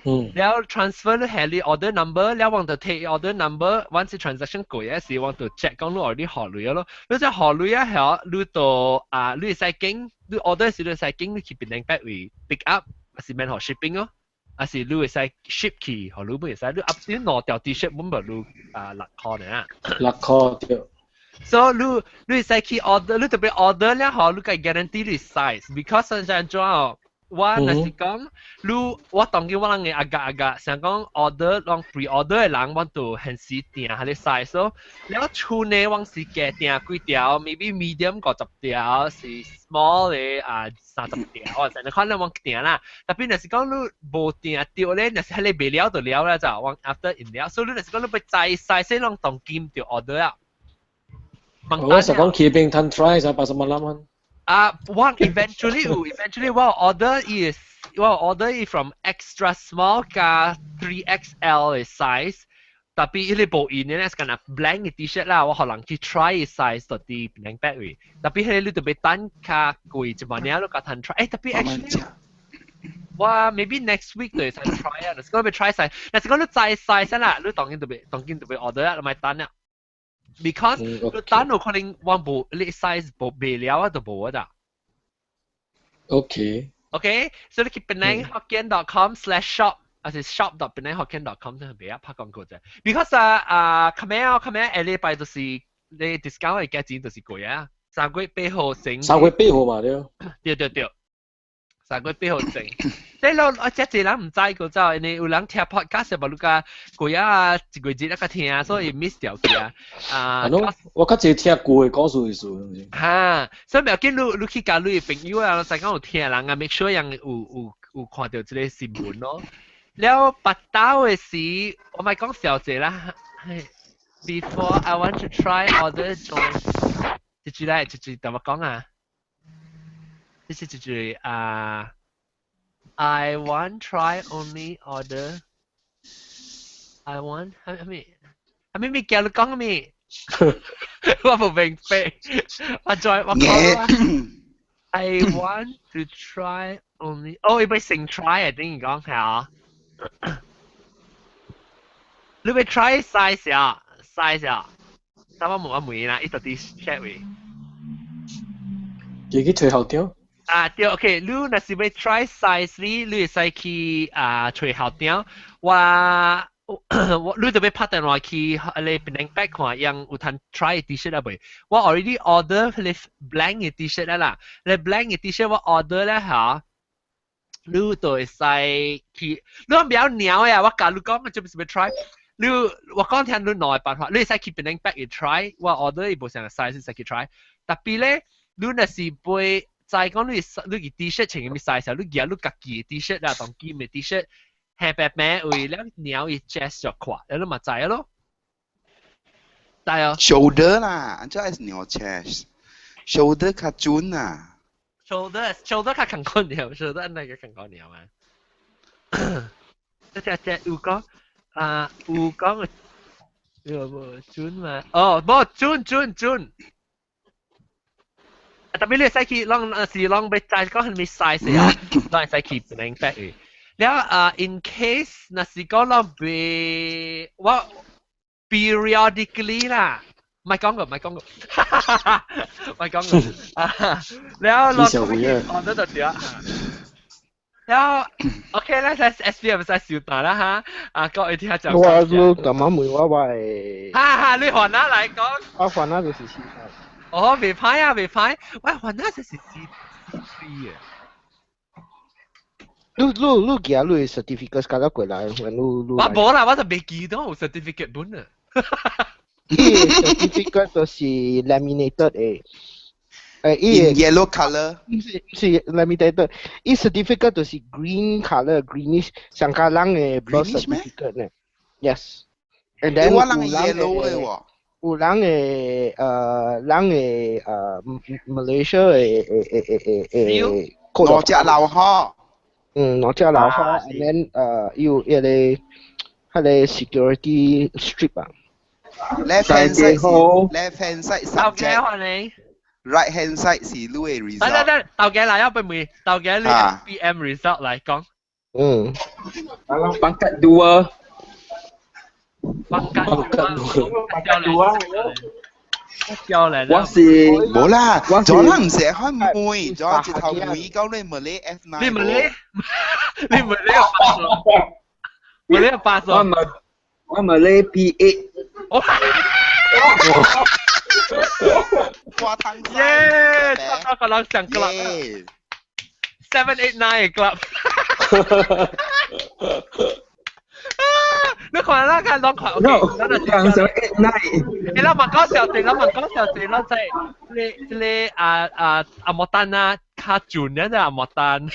了 transfer 你下你 order number，了往就提 order number，once transaction 過嘅時，往就 check 講你 order 予鐳咯。你只予鐳啊，曉你就啊，你會使經，你 order 時你會使經，你去檳城北位 pick up，還是免予 shipping 咯，還是你會使 ship 去，予你會使，你 up 你兩條 T-shirt 本無你啊6箍呢。 6箍對。 So 你你會使去 order，你特別 order 了後，你該 guarantee 你 size，because 上上怎哦？我若是講，你我當今我人嘅阿格阿格，想講 order 攏 pre order 嘅人，我就限時訂彼個 size 咯。了厝呢，我是加訂幾條，maybe medium 50條，是 small 嘅啊30條，我成日看咱我訂啦。特別若是講你無訂著咧，若是彼個賣了就了啦，就我 after 印了，所以你若是講你欲知 size，攏當今就 order 啊。我是講去邊攤 try 就80蚊。啊，我 eventually 有 eventually 我 order 伊我 order 伊 from extra small 加 3XL 嘅 size，特別伊個無印咧是敢若 blank 嘅 T-shirt 啦，我予人去 try size 到啲 blank back 位，特別彼個你特別等較貴一萬爾，你較通 try，欸特別 actually 我 maybe next week 就會使 try 啊，若是講欲 try size，若是講你知 size 啦，你當然特別當然特別 order 啊，你莫等啦。because 你等有可能我無你 size 無賣了啊，就無啊咋。 OK。 OK，所以你去 penanghokkien.com/shop，還是 shop.penanghokkien.com 就係啊拍廣告啫。Because 啊啊，琴日啊，琴日下禮拜就是你 discount 嘅價錢就是貴啊，3月8號前。 3月8號嘛對。對對對，3月8號前。即係我這濟人毋知個走，因為有人聽 podcast 無你甲過啊一個月一個聽，所以 miss 掉去啊。啊，我較濟聽舊的故事意思。哈，所以袂要緊，你你去共你的朋友啊，使講有聽人啊，make sure 人有有有看著這個新聞咯。了腹兜的時，我莫講小姐啦。Before I want to try order join，這句來，這句怎麼講啊？這是這句啊。I want try only order. I want 係咪係咪物件你講咩？我無明白。我再我講 I want to try only。哦，伊欲先 try 啊，等於講係啊。你欲 try size 啊，size 啊。等我問我問啦，伊到底 check 位。自己揣校長。啊對，OK，你若是欲 try size 你你會使去啊揣校長，我我你就欲拍電話去你檳城北看，樣有通 try T-shirt 啊未？我 already order 彼個 blank 嘅 T-shirt 啦，你 blank 嘅 T-shirt 我 order 咧嚇，你就會使去，你毋曉鳥呀，我共你講，就是欲 try。你我講聽你兩個辦法，你會使去檳城北去 try，我 order 伊無啥個 size 使去 try，特別咧，你若是買。知講你 T-shirt 穿咩 size，你舉你家己 T-shirt 啦，當今嘅 T-shirt 黑白白為了鳥伊 chest 就闊，你嘛知咯。知啊。 Shoulder 啦，按怎係鳥 chest？Shoulder 較準啊。 Shoulder 較近個鳥，shoulder 那個近個鳥啊。這這有講啊，有講有無準嘛？哦，無準準準。特別你使去，攏是攏欲知講係咪 size 啊？攏使去明白佢。了啊，in case 若是講攏袂我 periodically 啦，唔係講過，唔係講過，唔係講過。了攏哦，得得對啊。了，OK 啦，使 SPM 使小打啦哈。啊，各位聽下就。我你幹嘛問我我會？哈哈，你還哪來講？我還哪就是 C。哦，未歹啊，未歹。喂，還哪就是 C 3啊。你寄你 certificate 交咗過來，你你。我無啦，我就未記得有 certificate 本啊。 certificate 就是 laminated 的。 In yellow color。毋是毋是 laminated，伊 certificate 就是 green color greenish，上加人的 birth certificate 呢。Yes。And then 我人 yellow 的喎。有人的人的Malaysia 的的的的的。攞隻流河。嗯，攞隻流河，and then 有一個彼個 security strip 啊。 Left hand side left hand side subject。Right hand side 是你的 result。等等等，豆姐來，我俾問，豆姐你 SPM result 來講。嗯。 Pangkat 2. Pangkat 2. Pangkat 2. 教嚟。我是無啦，咗啦唔寫開妹，咗直頭妹講你 Malay F9。你 Malay？你 Malay 有八數？Malay 有八數？我 Malay P8。掛糖耶！差個人上 club。789 club。你看啦，看攏看，OK。人789。你諗問講笑先，諗問講笑先，咱在這個這個啊啊阿莫丹啊，較準的阿莫丹。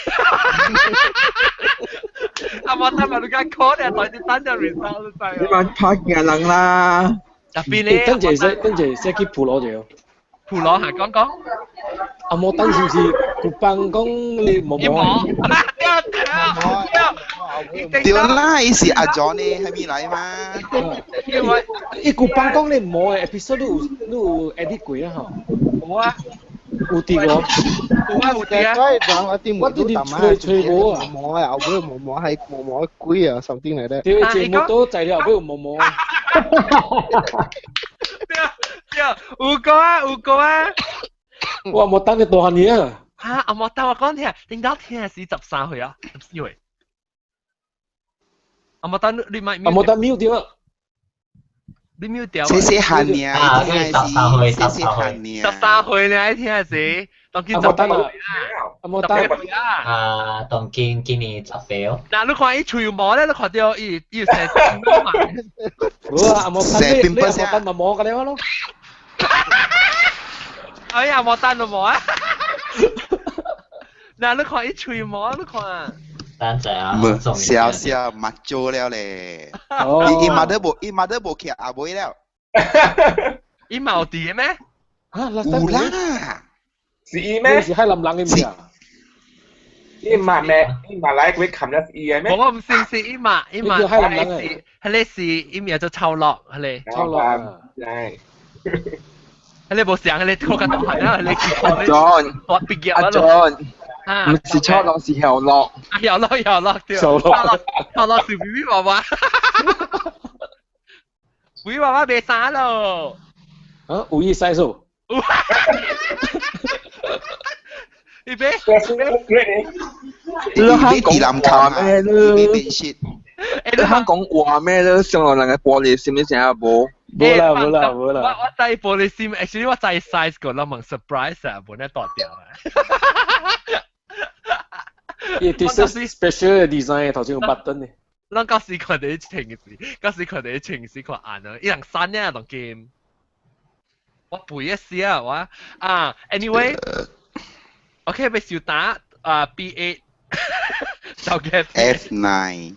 阿莫丹嘛，你講可能在啲等陣 result 你知。你嘛拍驚人啦！特別咧，等陣先，等陣先去普羅者。普羅係講講。阿莫丹是唔是古幫講你摸摸？對啦，伊是阿 John 呢，係咪來嘛？伊古幫講你摸的 episode 你有 edit 過啊？嗬？有啊。有啲喎。有啊有啲啊。我啲啲吹吹無啊。摸啊，後尾摸摸係摸摸鬼啊，something like that。對，節目都在了，後尾有摸摸。對對，有個啊有個啊。我冇等你大漢啊！啊，阿莫丹我講聽，頂到聽是13歲啊，14歲。阿莫丹你咪阿莫丹 mute 掉，你 mute 掉。細細漢爾，啊，13歲，13歲，13歲呢？聽是，當今十歲啦，阿莫丹啊，當今今年10歲哦。嗱，你看伊喙毛咧，你看到伊伊成嘛？無啊，阿莫丹你你阿莫丹咪摸個了咯。哎呀，莫丹都冇啊！嗱，你看伊喙毛，你看。等陣啊，笑笑抹咗了咧。伊嘛都無，伊嘛都無徛阿妹了。伊嘛有佇咩？啊，有啦。是伊咩？是海南人嘅名啊？伊嘛咩？伊嘛來過冚了伊嘅咩？我唔是是伊嘛，伊嘛，海南人嘅。係咧是伊名做臭樂，係咧。臭樂。係。你無想你拖較大漢啦，你 John，我畢業阿 John，唔是錯落是後落。後落後落對。後落後落是 B B 娃娃。B B 娃娃袂生咯。啊，有意思數。你別。你講話咩咧？你肯講話咩咧？上落人嘅玻璃心你知影無？無啦無啦無啦！我知玻璃心，actually 我知 size 個，我問 surprise 啊，無呢大條啊。伊啲 special design 頭先有 button 呢。咱到時看到情時，到時看到情時看暗啊，伊人刪呢當 game。我背一時啊，我啊，anyway， OK，欲收打啊 B8，就嘅 F9。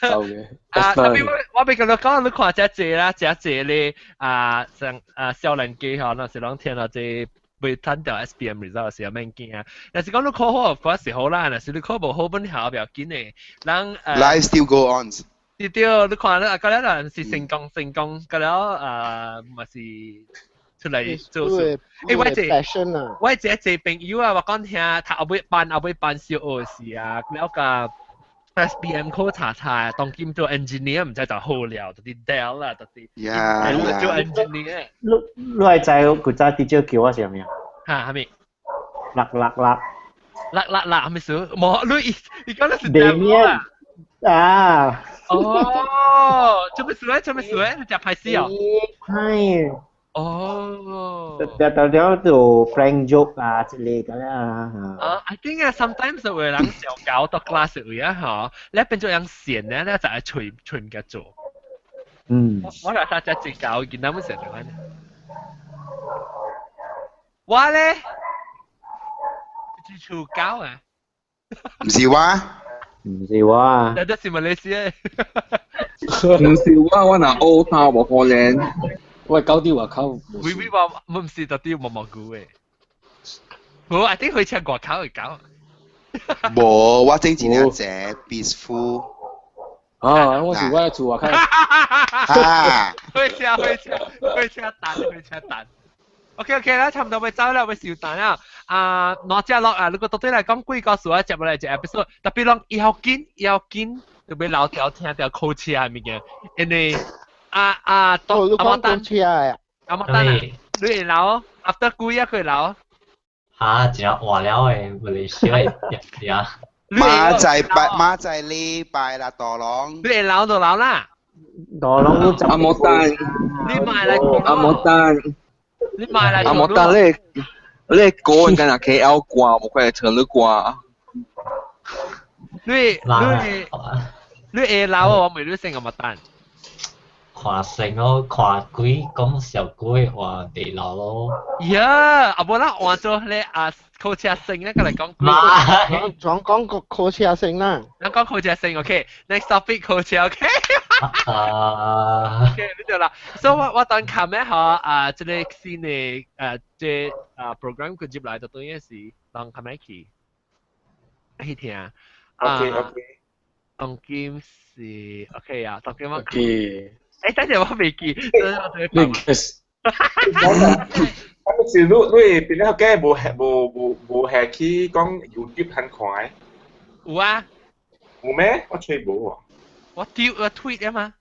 就嘅。啊，特別我欲共你講，你看這濟啦，這濟咧啊，上啊少年機嗬，若是攏聽到這袂趁著 SPM result 時候免驚啊。若是講你考好，嗰時好啦；若是你考無好，本下不要緊的。人 Life still go on。對對，你看你啊，嗰了人是成功成功，嗰了啊，嘛是出來做事。欸，我這我這這朋友啊，我講聽讀後尾班後尾班小學時啊，了個 SPM 考查查，當今做 engineer 毋知就好了，就是 Dell 啦，就是做 engineer。你你會知古早 teacher 叫我啥物啊？嚇，啥物？六六六。六六六，啥物事？無，你伊講的是 Damian 啊。啊。哦，做咩事咧？做咩事咧？你食歹死哦？係。哦。特特了做 prank joke 啊之類咁啊。啊，I think 啊，sometimes 有人小搞到 class 位啊，嗬，你變做樣線咧，你就係隨隨唔記做。我來他只最搞，見他們成日講。我咧，之處搞啊。唔是我。唔是我啊。那就是馬來西亞。唔是我，我若烏頭無可能。我係九啲外口。微微話唔是特啲毛毛菇嘅。無，I think 去車外口會搞。無，我整一隻 peaceful。啊，我是我做外口。啊！火車火車火車等火車等。OK OK 啦，差唔多欲走啦，欲收檔啦。啊，哪隻落啊？如果到底來講幾個數啊，接落來一 episode，特別攏以後緊以後緊，就欲留條聽條考車的物件，因為啊啊，哦，你講考車啊？阿莫丹啊，你會留？After 幾啊？佢會留？嚇，真係換了的，馬來西亞的呀。馬仔拜馬仔禮拜啦，大龍。你會留就留啦。大龍阿莫丹，你買來阿莫丹。你買來阿莫丹，你你歌應該若 KL 歌，無可能唱你歌。你你你會留我問你先阿莫丹。看成咯，看鬼講小鬼話袂留咯。呀，啊無咱換做咧啊考車聲咧，過來講。講講個考車聲啦。咱講考車聲，OK。Next topic 考車，OK。啊。 OK，你對啦。所以我我等看咩嗬啊，這個新的這啊 program 佢接來就等於是當看咩去去聽。 OK OK。當今是 OK 啊，當今我。 OK。欸，等陣我未記，你啊，是你你邊個嘅無無無無係去講 YouTube 看看？有啊。有咩？我揣無喎。我丟我 tweet 啊嘛。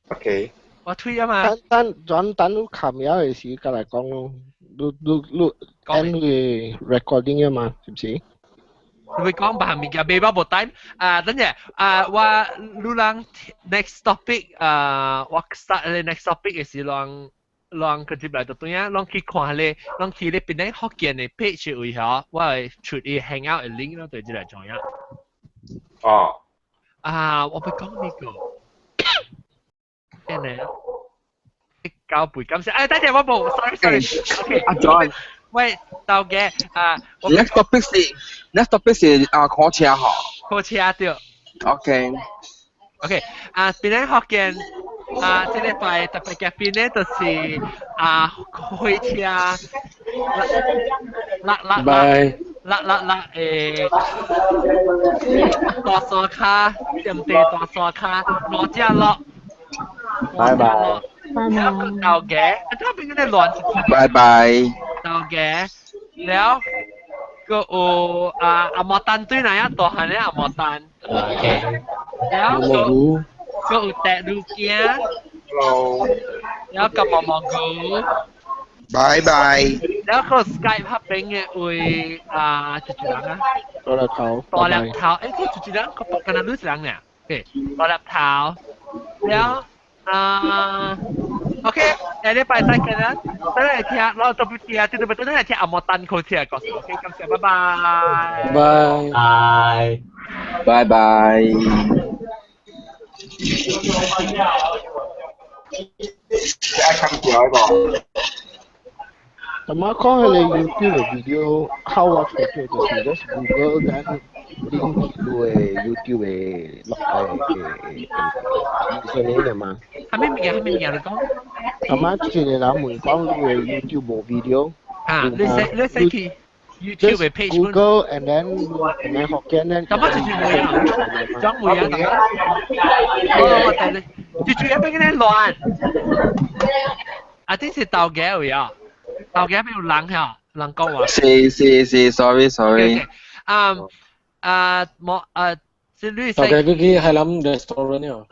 OK。我 tweet 啊嘛。等等，轉等你冚了的時，再來講咯。你你你 end 個 recording 啊嘛，是不是？你會講白物件，未包無 time 啊！等陣啊，我你人 next topic 啊，我 start 咧 next topic 嘅時，人人佢接來就對啊，人去看咧，人去咧邊咧福建的 page 位嗬，我會出伊 hangout 的 link 咯，對這來做呀。哦。啊，我欲講呢個，咩咧？交背感謝，哎，等陣我冇，sorry sorry，OK。阿 John。喂，豆嘅啊，next topic 是 next topic 是啊考車嗬。考車對。 OK。 OK，啊，邊咧福建啊，這禮拜特別嘅邊咧就是啊，火車，啦啦啦，啦啦啦誒，大山跤，踮地大山跤，羅只落，拜拜。แล้ว豆嘅，啊，這邊嗰啲亂。拜拜。豆嘅，了個有啊阿莫丹對哪一大漢咧阿莫丹。 OK。了個個有帶路鏡。 Hello。了個毛毛菇。拜拜。了個 Skype 拍邊嘅位啊，一一人啊。大粒頭。大粒頭，欸，這一一人，個敢若你一人爾，對，大粒頭，了啊，OK，下禮拜再見啦，等來聽，我特別聽，這個等來聽阿莫丹考車的故事，OK，感謝，拜拜。拜拜。拜拜。愛看起來無？同埋講係你 YouTube 嘅 video，how 我做就是 just Google 緊 link 去你 YouTube 嘅落誒誒誒嚟嘛。係咩物件？係咩物件？你講。同埋一個人問講你 YouTube 無 video。啊，你寫去 YouTube 嘅 page。 Google and then 福建咧。咁啊，就是冇啊，裝冇啊。哦，我睇你，最主要邊個咧亂？啊，這是豆家有啊，豆家邊有人嚇，人講話。是是是，sorry sorry。啊啊，冇啊，這你豆家佢去海南 restaurant 了。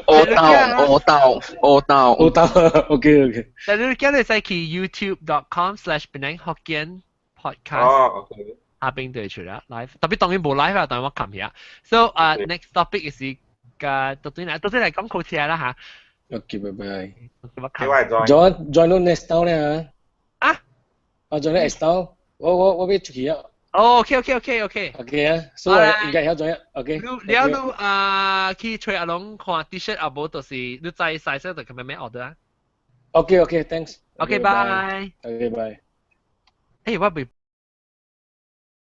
我到我到我到我到，OK OK。但你今日使去 youtube.com/PenangHokkien podcast。哦，OK。下邊對出啦，live，特別當然冇 live 啊，但我撳下。So 啊，next topic 是個到底嚟講好似啦嚇。 OK，拜拜。幾位 join？ join join 到 next town 咧啊？啊，join next town，我要出去啊。哦，OK OK OK OK。 OK 啊，所以應該曉 join 啊，OK。你了你啊去揣阿龍看 T-shirt 啊，無就是你知 size 就咁樣咩 order 啊？OK OK，thanks。 OK，bye。 OK，bye。誒，我未。